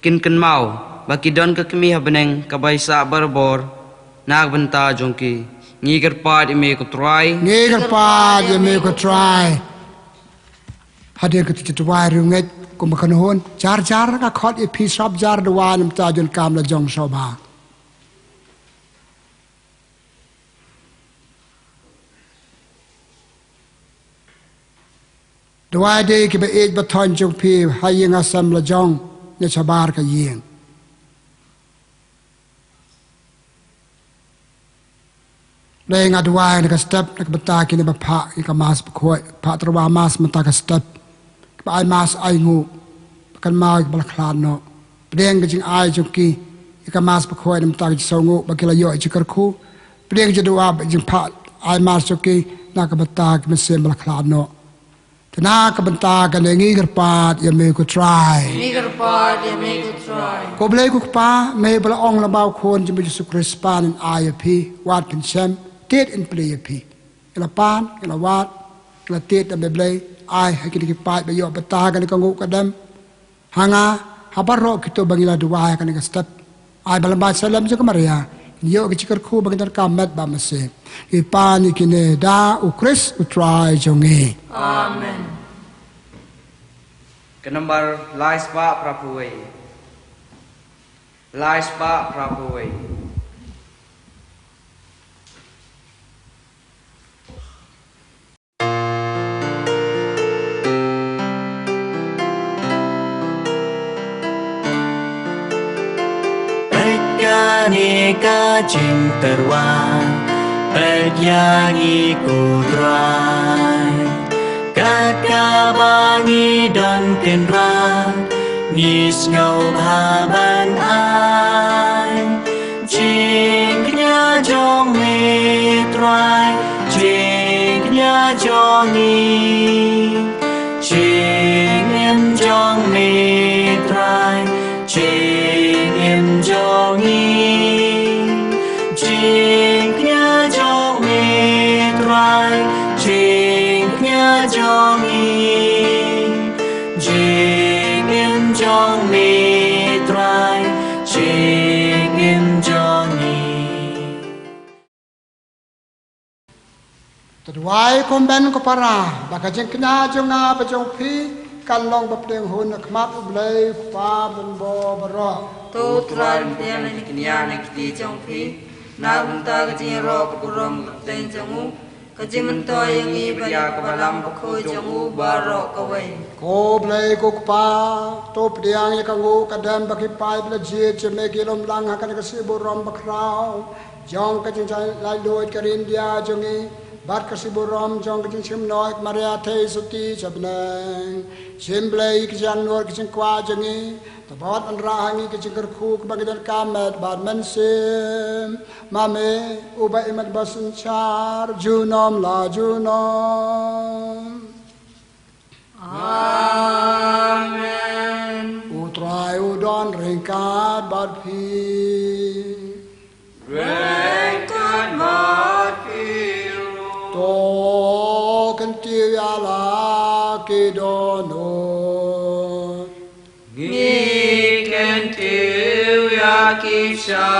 kin kynmaw ba ki don ka kmie ha bneng kaba ïasah barabor. Na ka bynta jong ki, ngi kyrpad ïa me ko Trai. Ngi kyrpad ïa me ko Trai. Hadien kata ka jingduwai riewngeit, kumba kynhun, jar jar nga khot ïa phi sngap jar duwai na ka bynta jong ka kam la jong sngewbha. Duwai de kiba ïeit ba thoh jong phi ha ïing ha sem la jong ne shabar ka ïing. Lei nga duwai na ka step na ka bynta kine ba phah ïa ka Mass Bakhuid, phah tyrwa Mass mynta ka step. Kiba ai Mass ainguh, ba kynmaw ïa kiba la khlad noh. Pdiang ka jingai jong ki ïa ka Mass Bakhuid na ka bynta ka jingsngewnguh ba ki la ïoh ïa ka jingkyrkhu. Pdiang ka jingduwai ba jingphah ai Mass jong ki na ka bynta ki mynsiem ba la khlad noh. Te na ka bynta kane ngi kyrpad ïa me ko Trai. Ngi kyrpad ïa me ko Trai. Ko Blei ko Kpa, me ba la ong lyngba u Khun jong me Jisu Khrist, pan in ai ïa phi, wad phin shem, tied in plie ïa phi. Ngi la pan, ngi la wad, ngi la tied da me Blei, ai ha kine ki paid ba ïoh bynta ha kane ka nguh ka dem. Ha nga, ha baroh kito ba ngi la duwai ha kane ka step, ai ba lyngba ka Salem jong ka Maria ngin ïoh ka jingkyrkhu ba ngin donkam met bad mynsiem. Ngi pan ïa kine da u Khrist u Trai jong ngi. Amen. Ka nambar lai spah phra phew wei. Lai spah phra phew wei. Peit kane ka jingtyrwa, peit ïa ngi ko Trai. Kat kaba ngi don kynrad, ngi sngewbha ban ai. Jingkñia jong me Trai, jingkñia jong ngi. Jingim jong me Trai, jingim jong ngi. Jingkñia jong me Trai, jingkñia jong ngi. Jingim jong me Trai, Wai kumben ko para, ba ka jingkñia jong nga bad jong phi kan long ba pdeng hun na khmat U Blei U Kpa Bymbo baroh. To Trai, pdiang na kñia na kti jong phi, na bynta ka jingïaroh ka burom ka bteng jong u, ka jingmyntoi ïa ngi bad ïa ka balang bakhuid jong u baroh kawei. Ko Blei ko Kpa, to pdiang ïa ka nguh ka dem ba ki paid ba la jied jong me ki lum lang ha kane ka sngi burom bakhraw jong ka jingshah laitluid ka India jong ngi, bad ka sngi burom jong ka jingshim noh ka Maria Theisotti sha bneng. Shim Blei ka jingangnud ka jingkwah jong ngi, to bad wanrah ha ngi ka jingkyrkhu kaba ngi donkam met bad mynsiem. Ma me, uba im bad ba synshar junom la junom. Amen. U Trai u don ryngkat bad phi. Ryngkat bad phi ruh. To kyntiew ïa la ki dohnud. Ngi kyntiew ïa ki sha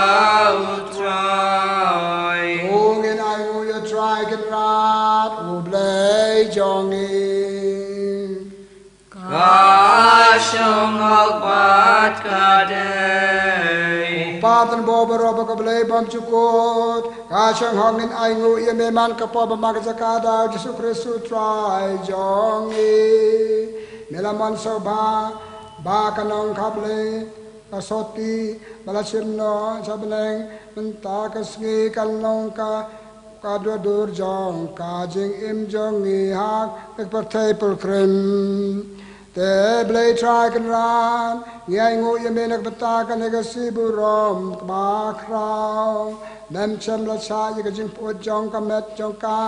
U Trai. To ngin ainguh ïa U Trai Kynrad U Blei jong ngi. Ka shong hok bad ka dei. Ko Pa, Trai bad Blei bymjukut, ka shong hok. Ngin ainguh ïa me man ka por bad man ka jaka da U Jisu Khrist U Trai jong ngi. Me la mon sngewbha ba ka nongkha Blei ka Sotti ba la shim noh sha bneng mynta ka sngi kan long ka ka dur dur jong ka jingim jong ngi ha ka pyrthei pynkhreh. Te Blei Trai Kynrad, ngi ainguh ïa me na ka bynta kane ka sngi burom kaba khraw. Mem shym la shah ïa ka jingpyut jong ka met jong ka,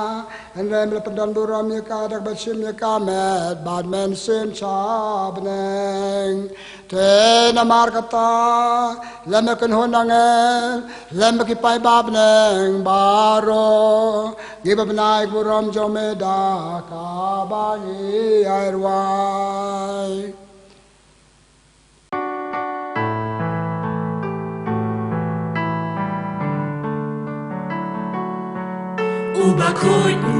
hynrei me la pyndon burom ïa ka da kaba shim ïa ka met bad mynsiem sha bneng. Te namar kata, lem ïa ki kynhun angel, lem ïa ki paidbah bneng baroh, ngi ba bnai ka burom jong me da kaba ngi ai rwai. U bakhuid, u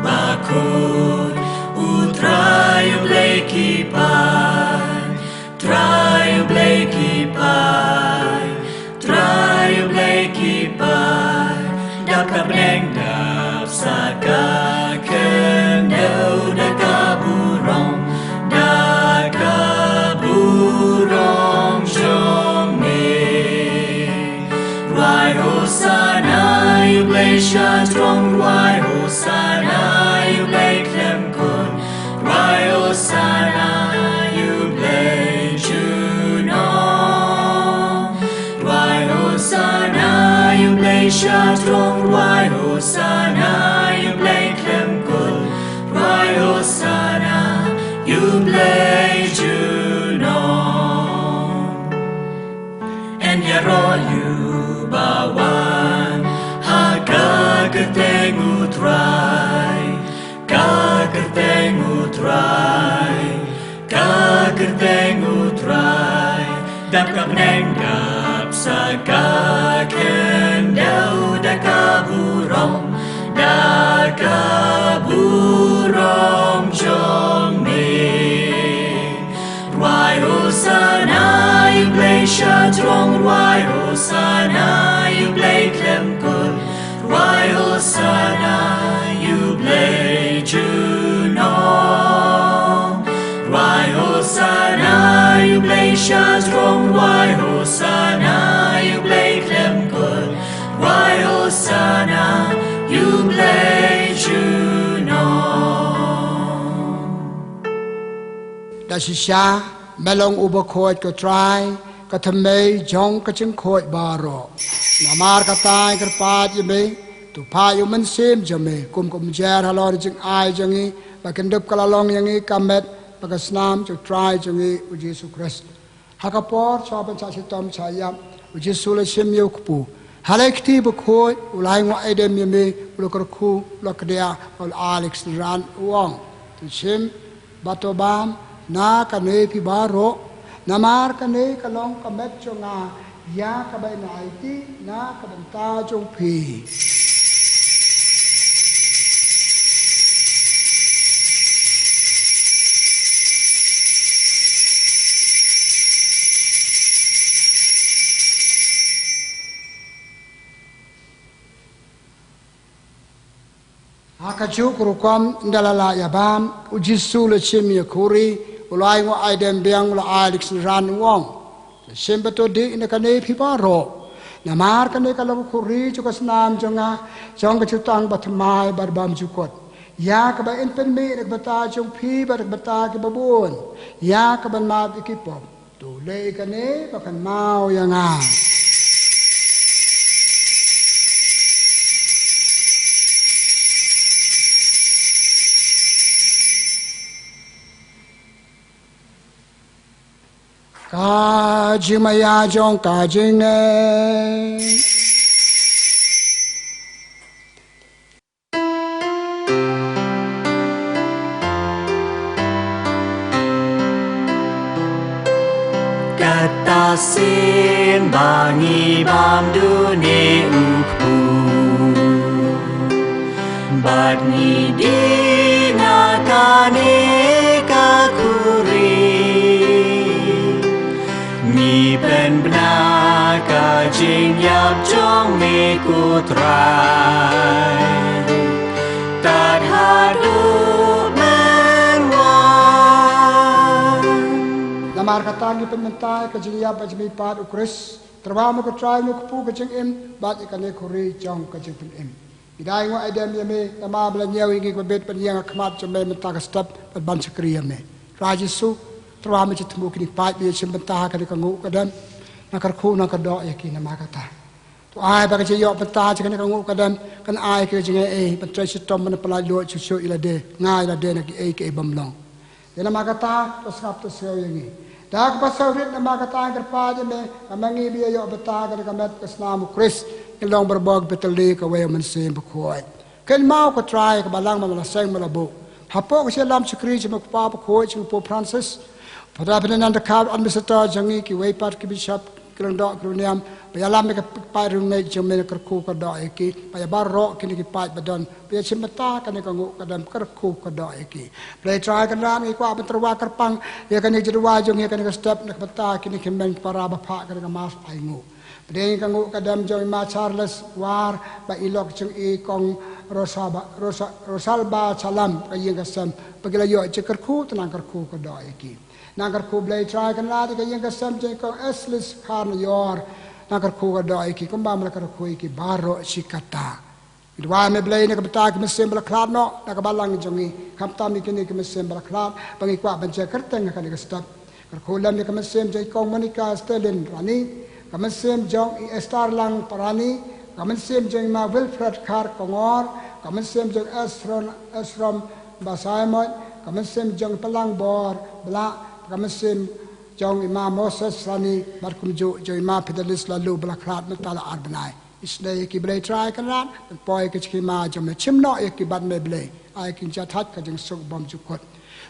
bakhuid, U Trai U Blei ki paid. Trai U Blei ki paid, Trai U Blei ki paid, dap ka bneng dap sa ka khyndew da ka burom, da ka burom jong me. Rwai Hosana ïa U Blei sha jrong, rwai Hosana ïa U Blei khlem kut, rwai Hosana ïa U Blei junom. Rwai Hosana ïa U Blei sha jrong, rwai Hosana ïa U Blei khlem kut, rwai Hosana ïa U Blei junom. Yn ïaroh ïa uba wan ha ka kyrteng U Trai, ka kyrteng U Trai, ka kyrteng U Trai. Dap ka bneng dap sa ka khyndew da ka burom, da ka burom jong me. Rwai Hosana ïa U Blei sha jrong, rwai Hosana ïa U Blei khlem kut, rwai Hosana ïa U Blei junom. Rwai Hosana ïa U Blei sha jrong, rwai Hosana ïa U Blei khlem kut, rwai Hosana ïa U Blei junom. Da shisha, me long u bakhuid ko Trai, ka thymmei jong ka jingkhuid baroh. Namar kata ngi kyrpad ïa me, to phah ïa u Mynsiem jong me kum ka umjer halor jingai jong ngi, ba kin dup ka la long ïa ngi ka met bad ka snam jong U Trai jong ngi U Jisu Khrist. Ha ka por shuwa ban shah shitom shah ïap, U Jisu u la shim ïa u kpu. Ha la kti bakhuid, u la ainguh aidem ïa me, u la kyrkhu, u la kdiah, u la ai ïa ki synran, u ong: To shim bad to bam na kane phi baroh, namar kane ka long ka met jong nga, ïa kaba yn aiti na ka bynta jong phi. Ha kajuh ka rukom ynda la lah ïa bam, u Jisu u la shim ïa ka khuri, u la ainguh aidem biang, u la ai da ka synran, u ong, "To shim bad to dih na kane phi baroh. Namar kane ka long ka khuri jong ka snam jong nga, jong ka jutang bathymmai bad bymjukut, ïa kaba yn pynmih na ka bynta jong phi bad na ka bynta kiba bun ïa ka ban map ïa ki pop. To leh ïa kane ba kynmaw ïa nga." Ka jingmaïa jong ka jingngeit. Kata sien ba ngi bam dune u kpu, bad ngi dih na kane ka khuri, ngi pynbna ka jingïap jong me ko Trai, tad haduh men wan. Namar kata ngi pynmynta ka jingïap bad jingmihpat u Khrist, Trai, me ko Trai, me kpu ka jingim, bad ïa kane ka khuri jong ka jingpynim. Ngi dang ainguh aidem ïa me, namar ba la ñiew ïa ngi kiba bit ban ïeng ha khmat jong me mynta ka step, bad ban shakri ïa me. Trai Jisu, Trai, me ju thmu kine ki paid ba ïashim bynta ha kane ka nguh ka dem, nang kyrkhu nang kyrdoh ïa ki namar kata. To ai ba ka jingïoh bynta jong kane ka nguh ka dem kan ai ka jingaiei ban trei shitom, ban pyllait luid shuh shuh ïa lade, nga ïa lade na kiei kiei bym long. Te namar kata, to sngap to sngew ïa ngi. Da kaba sngewrit namar kata ngi kyrpad ïa me, ba ma ngi ba ïa ïoh bynta ha kane ka met ka snam u Khrist, ngin long barabor ki btylli kawei u Mynsiem Bakhuid. Kynmaw ko Trai ka balang ba me la seng me la buh hapoh ka jingïalam shakri jong me ko Papa Bakhuid, jong u Pope Francis, Pater Ferdinand the Third, administrator jong ngi, kiwei pat ki bishop, ki lyngdoh, ki riewniam, ba ïalam ïa ki paid riewngeit jong me, nang kyrkhu kyrdoh ïa ki, bad ïa baroh kine ki paid ba don ba ïashim bynta ha kane ka nguh ka dem, kyrkhu kyrdoh ïa ki. Blei Trai Kynrad, ngi kwah ban tyrwa kyrpang ïa kane ka jingtyrwa jong ngi ha kane ka step na ka bynta kine ki hynmen ki para ba phah kane ka Mass Ainguh. Pdeng ka nguh ka dem jong i Ma Charles War bad i lok jong i Kong Rosa ba, Rosa, Rosalba Chalam, ka ïing ka sem, ba ki la ïoh jingkyrkhu, to nang kyrkhu kyrdoh ïa ki. Nang kyrkhu Blei Trai Kynrad ïa ka ïing ka sem jong i Kong Eslis Kharnaior, nang kyrkhu kyrdoh ïa ki kumba me la kyrkhu ïa ki baroh shi katta. Ngi duwai me Blei na ka bynta ki mynsiem ba la khlad noh na ka balang jong ngi, khamtam ïa kine ki mynsiem ba la khlad ba ngi kwah ban jia kyrteng ha kane ka step. Kyrkhu lem ïa ka mynsiem jong i Kong Monica Stelin Rani, ka mynsiem jong i Esther Lang Parani, ka mynsiem jong i Ma Wilfred Khar Kongor, ka mynsiem jong Esron, Esrom Basaimot, ka mynsiem jong i Palang Bor Blah, ka mynsiem jong i Ma Moses Rani, bad kumjuh jong i Ma Fidelis Lalu ba la khlad mynta la ar bnai. Isynei ïa ki Blei Trai Kynrad, ban poi ka jingkyrmen jong me, shim noh ïa ki bad me Blei, ai ki jingthait ka jingsuk bymjukut.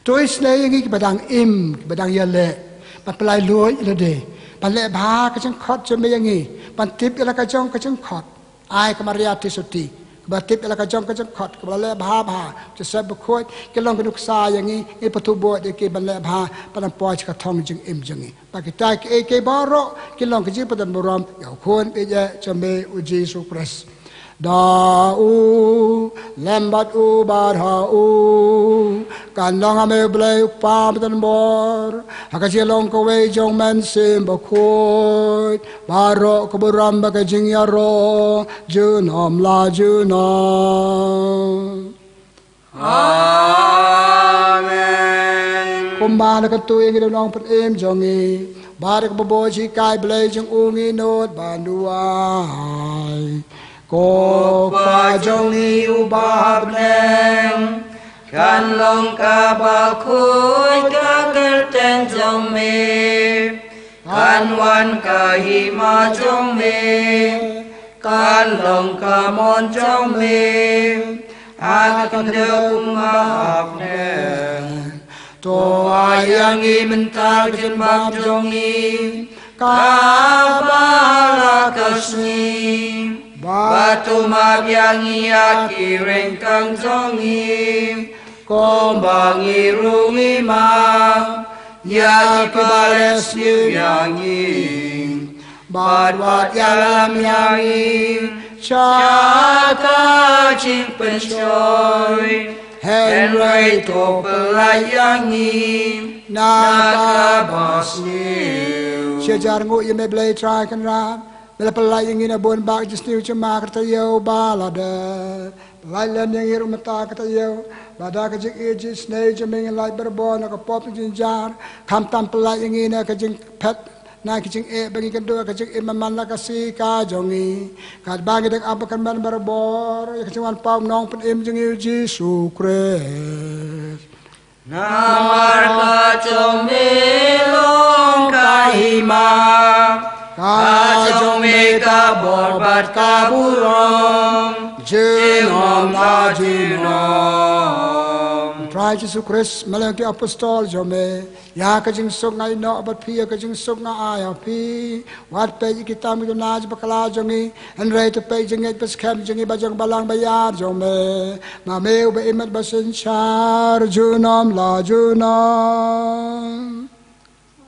To isynei ïa ngi kiba dang im, kiba dang ïaleh, ban pyllait luid ïa lade, ban leh bha ka jingkhot jong me ïa ngi, ban tip ïa la ka jong ka jingkhot. Ai ka Maria Theisotti, kaba tip ïa la ka jong ka jingkhot, kaba la leh bha bha, Joseph Bakhuid, ki long ki nuksa ïa ngi, ngi pathuh bud ïa ki ban leh bha, ban poi sha ka thong jingim jong ngi. Ba kita kiei kiei baroh kin long ka jingpyndonkam burom ïa u Khun baieit jong me u Jisu Khrist. Da u lem bad u bad ha u kan long ha me U Blei U Kpa Myntnbor, ha ka jinglong kawei jong U Mynsiem Bakhuid, baroh ka burom bad ka jingïaroh junom la junom. Amen. Kumba na kyntu ïa ngi da u Nongpynim jong ngi, bad da kaba bun jinghikai Blei jong u, ngi nud ban duwai. Ko Kpa jong ngi uba ha bneng, kan long kaba khuid ka kyrteng jong me. Kan wan ka hima jong me, kan long ka mon jong me ha ka khyndew kumba ha bneng. To ai ïa ngi mynta ka jingbam jong ngi kaba ha la ka sngi, bad to map ïa ngi ïa ki ryngkang jong ngi, kumba ngi ruh ngi map ïa kiba leh sniew ïa ngi. Bad wat ïalam ïa ngi Sha ka jingpynshoi, hynrei to pyllait ïa ngi na ka basniew. Shi hajar nguh ïa me Blei Trai Kynrad, me la pyllait ïa ngi na bun bah ki jingsniew jong ma ka taïew ba la dep. Pyllait len ïa ngi ruh mynta ka taïew, ba da ka jingïeit jingisynei jong me ngin lait barabor na ka pop ka jingjynjar, khamtam pyllait ïa ngi na ka jingphet na ki jingeh ba ngi kynduh ka jingim man la ka siej ka jong ngi. Katba ngi dang ap ba kyrmen barabor ïa ka jingwan paw u Nongpynim jong ngi u Jisu Khrist. Namar ka jong me long ka hima, ka jong me ka bor bad ka burom, junom la junom. Trai Jisu Khrist, me la ong ki apostol jong me, ïa ka jingsuk nga ïehnoh bad phi, ïa ka jingsuk nga ai ha phi. Wat peit ïa ki tam ki jong na jong bakla jong ngi, hynrei to peit jingngeit bad skhem jong ngi bad jong balang baïar jong me. Ma me uba im bad ba synshar junom la junom.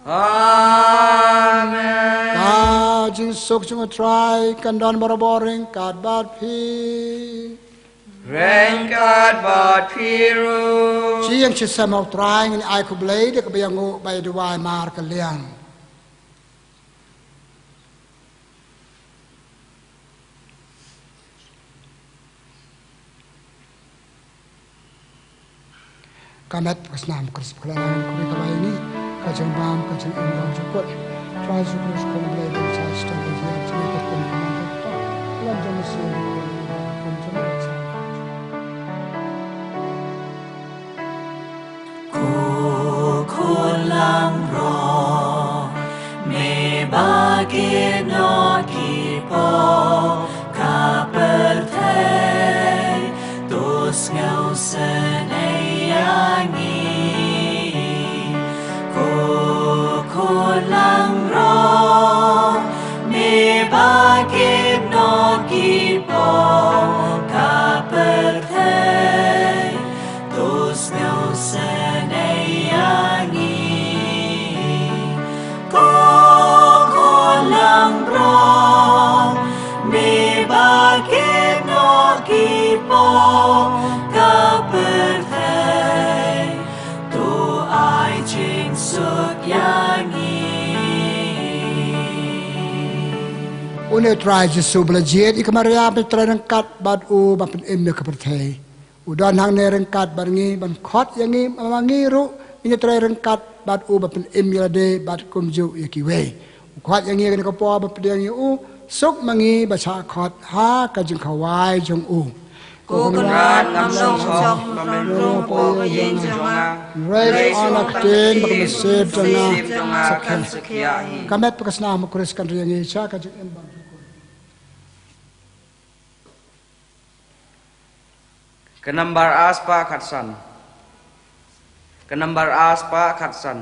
Amen. Ka jingsuk jong U Trai kan don barabor ryngkat bad phi. Ryngkat bad phi ruh. Shi ïing shi sem ha U Trai, ngin ai khublei da kaba ïanguh bad ïa duwai markylliang. Ka met ka snam Khrist ka la wan kuri ka bai ni, ka jingbam ka jingim bymjukut. Trai Jisu Khrist Khun Blei Blei Trai, sdang ka jingim jong ngi ka kum ka man ka lam jong Messiah ka kum jong ngi. Ko Khun langbrot, me ba kit noh ki pop ka pyrthei, to sngewsynei ïa ngi. Ko Khun langbrot, me ba kit noh ki pop ka pyrthei, to sngewsynei ïa ngi. Ko Khun langbrot, me ba kit noh ki pop ka pyrthei, to ai jingsuk ïa ngi. Une U Trai Jisu ba la jied ïa ka Maria ba trei ryngkat bad u ba pynim ïa ka pyrthei, u don hangne ryngkat bad ngi ban khot ïa ngi, ma ngi ruh ngin ïatrei ryngkat bad u ba pynim ïa lade bad kumjuh ïa kiwei. U khot ïa ngi ha kane ka por ban pdiang ïa u, suk ma ngi ba shah khot ha ka jingkhawai jong u. Ko Kynrad, ngam shym shong ban rung hapoh ka ïing jong nga, hynrei shu ong ka ktien bad ka mynsiem jong nga kan sa khiah hi. Ka met bad ka snam U Khrist kan ri ïa ngi sha ka jingim bymjukut. Ka nambar ar spah khatsan. Ka nambar ar spah khatsan.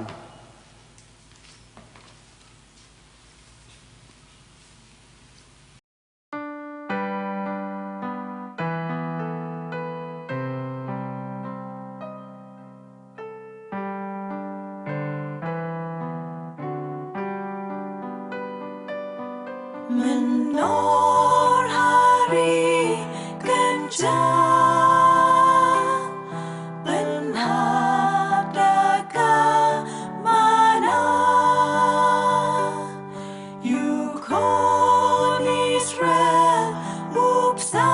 Mynno ha ri kynjah, pynhap da ka mana. Ïa u khun Israel u bsa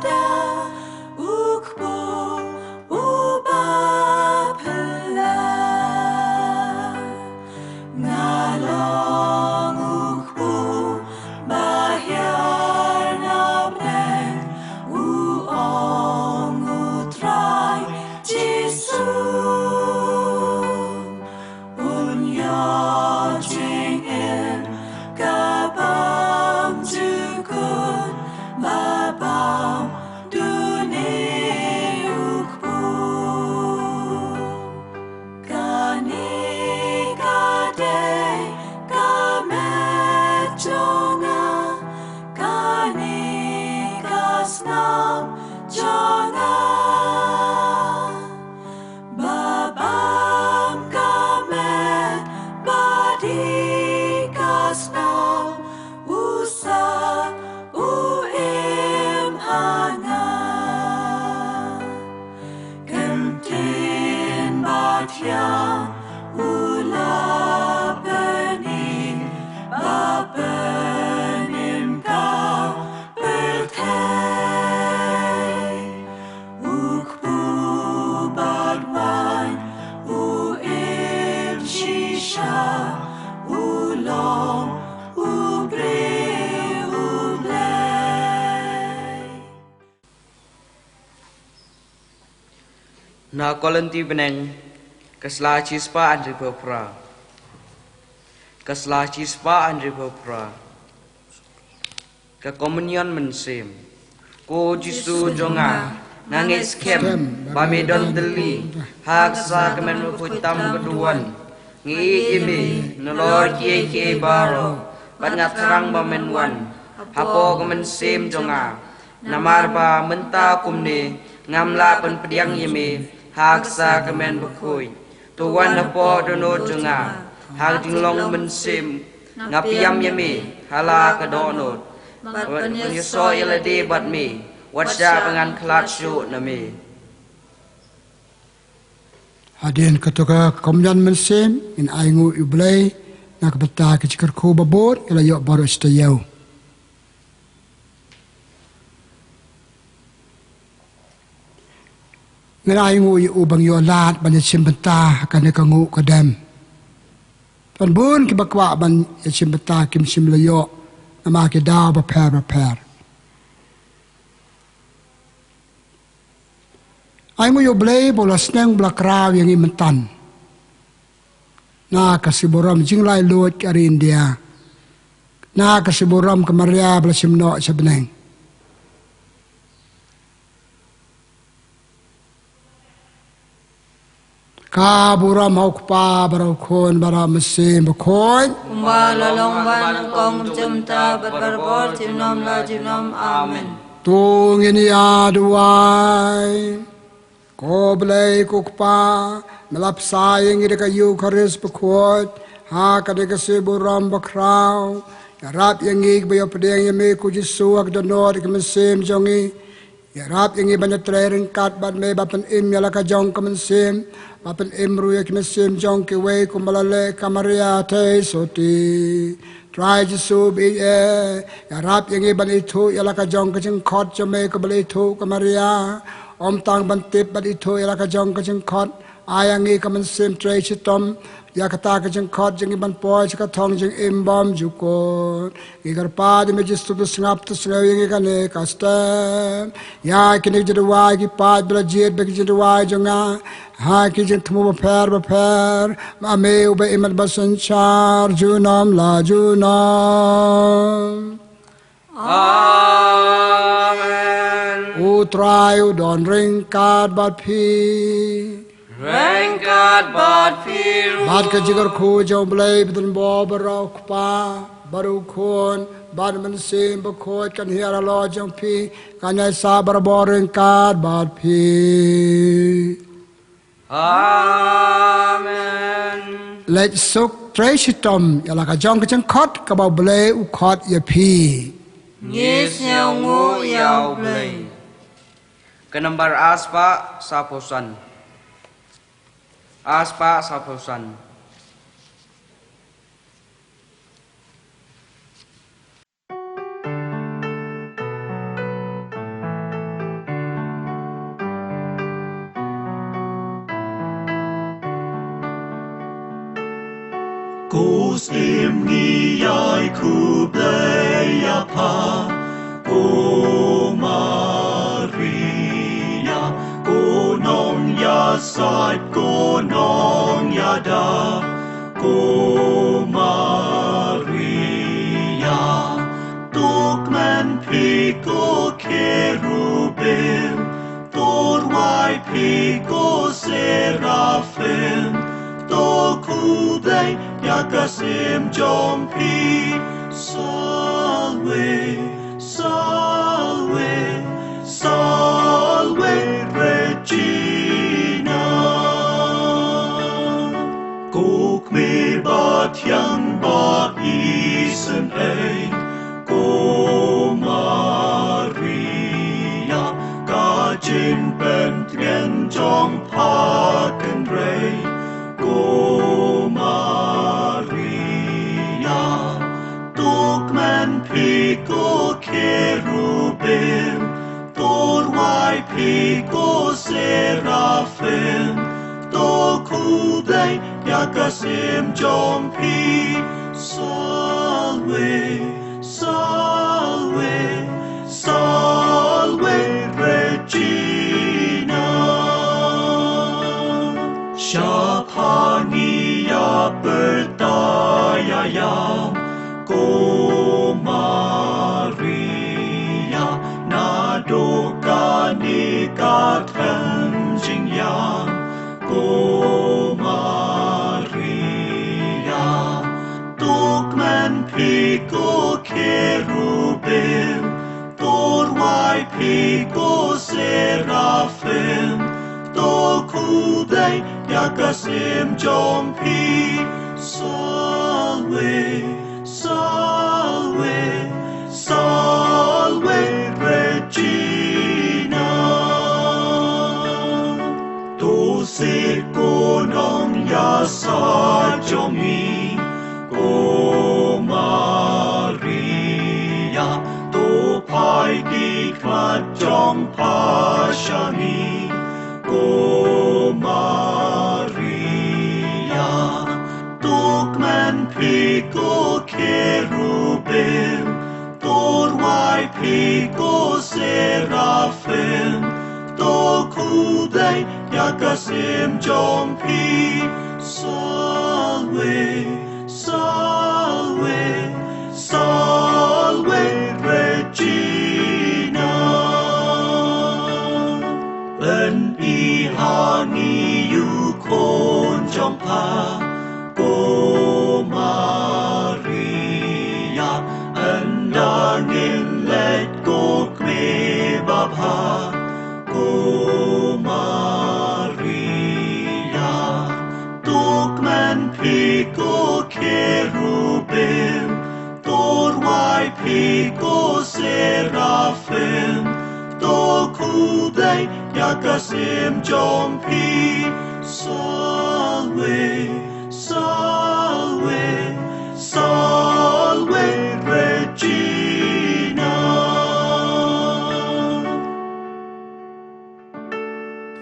da u kpu uba phylla. Nga long u kpu ba hiar na bneng, u ong U Trai Jisu. Un ïoh jingim ka Na Korinthi bneng, ka sla shispah hynriewphew phra. Ka sla shispah hynriewphew phra. Ka Komunion Mynsiem. Ko Jisu jong nga, nga ngeit skhem ba me don tylli ha ka kmen bakhuid tam ka duwan. Ngi ïeit ïa me nalor kiei kiei baroh, bad nga thrang ba men wan hapoh ka mynsiem jong nga. Namar ba mynta kumne ngam lah ban pdiang ïa me ha ka kmen bakhuid. To wan hapoh dohnud jong nga ha ka jinglong mynsiem. Nga pdiang ïa me ha la ka dohnud, bad ban ïasoh ïa lade bad me, wat shah ba ngan khlad shuh na me. Hadien kato ka Komunion Mynsiem, ngin ainguh ïa U Blei na ka bynta ka jingkyrkhu babud, ïa la ïoh baroh shi taïew. Ngin ainguh ïa u ban ïoh lad ban ïashim bynta ha kane ka nguh ka dem. Don bun kiba kwah ban ïashim bynta kim shym la ïoh namar ki daw bapher bapher. Ainguh ïa U Blei ba u la sneng ba la kraw ïa ngi mynta na ka sngi burom jinglaitluid ka ri India, na ka sngi burom ka Maria ba la shim noh sha bneng. Ka burom ha U Kpa bad ha U Khun bad ha U Mynsiem Bakhuid. Kumba la long ba nyngkong, mynta bad barabor, junom la junom. Amen. To ngin ïa duwai. Ko Blei ko Kpa, me la bsa ïa ngi da ka Ïukharist bakhuid ha kane ka sngi burom bakhraw. Ïarap ïa ngi kiba ïoh pdiang ïa me ko Jisu ha ka dohnud ka mynsiem jong ngi. Ïarap ïa ngi ban ïatrei ryngkat bad me, ban pynim ïa la ka jong ka mynsiem, ban pynim ruh ïa ka mynsiem jong kiwei kumba la leh ka Maria Theisotti. Trai Jisu baieit, ïarap ïa ngi ban ithuh ïa la ka jong ka jingkhot jong me kaba la ithuh ka Maria. Ym tang ban tip, ban ithuh ïa la ka jong ka jingkhot. Ai ïa ngi ka mynsiem trei shitom ïa kata ka jingkhot jong ngi ban poi sha ka thong jingim bymjukut. Ngi kyrpad ïa me Jisu, to sngap to sngew ïa ngi kane ka step. Ïa kine ki jingduwai ki paid ba la jied bad ki jingduwai jong nga ha ki jingthmu bapher bapher, ma me uba im bad uba synshar junom la junom. Amen. U Trai u don ryngkat bad phi. Ryngkat bad phi ruh. Bad ka jingkyrkhu jong U Blei ba don bor baroh, U Kpa bad U Khun bad U Mynsiem Bakhuid, kan hiar halor jong phi, kan ïaisah barabor ryngkat bad phi. Amen. Leit suk, trei shitom ïa la ka jong ka jingkhot kaba U Blei u khot ïa phi. Ngi sngewnguh ïa U Blei. Ka nambar arspah sawphew san. Arspah sawphew san. Ko Syiem, ngi ïai khublei ïa pha, ko Maria, ko nongïasaid, ko nongïada, ko Maria. To kmen phi ko Kherubim, to rwai phi ko Serafim, to khublei ïa ka Syiem jong phi. Salve, Salve, Salve Regina. Ko Kmie bathiang ba isynei, ko Maria, ka jingpyntngen jong pha kynrei, ko Maria. To kmen phi ko Kherubim, to rwai phi ko Serafim, to khublei ïa ka Syiem jong phi. Salve, Salve, Salve Regina. Ka them jingïam ko Maria, to kmen phi ko Cherubim, to rwai phi ko Seraphim, to khublei ïa ka sim jong phi. Salve, Salve, Salve Regina. To sik ko nongïasaid jong ngi ko Maria, to phai ki khmat jong pha sha ngi ko Maria, to kmen phi ko Cherubim, to rwai phi ko Seraphim, to khublei ïa ka sim jong phi. Salve, Salve, Salve Regina. Pynpei ha ngi ïa u khun jong pha ko Maria, ynda ngin leit ko kmie babha ko Maria, to kmen phi ko Cherubim, to rwai phi ko Seraphim, to khublei ïa ka sim jong phi. Salve, Salve, Salve Regina.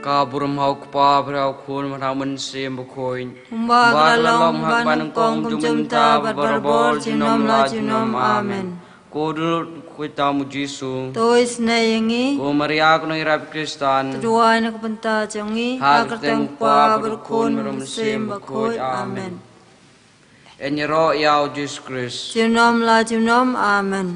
Ka burom ha u Kpa, bad ha u Khun, bad ha u Mynsiem Bakhuid. Kumba ka la long, bad nyngkong, kumjuh mynta, bad barabor, junom la junom. Amen. Ko Duh Bakhuid tam u Jisu, to isynei ïa ngi. Ko Maria ka nongïarap Khristan, to duwai na ka bynta jong ngi. Ha ka kyrteng u Kpa, bad u Khun, bad u Mynsiem Bakhuid. Amen. Ngin ïaroh ïa u Jisu Khrist. Junom la junom. Amen.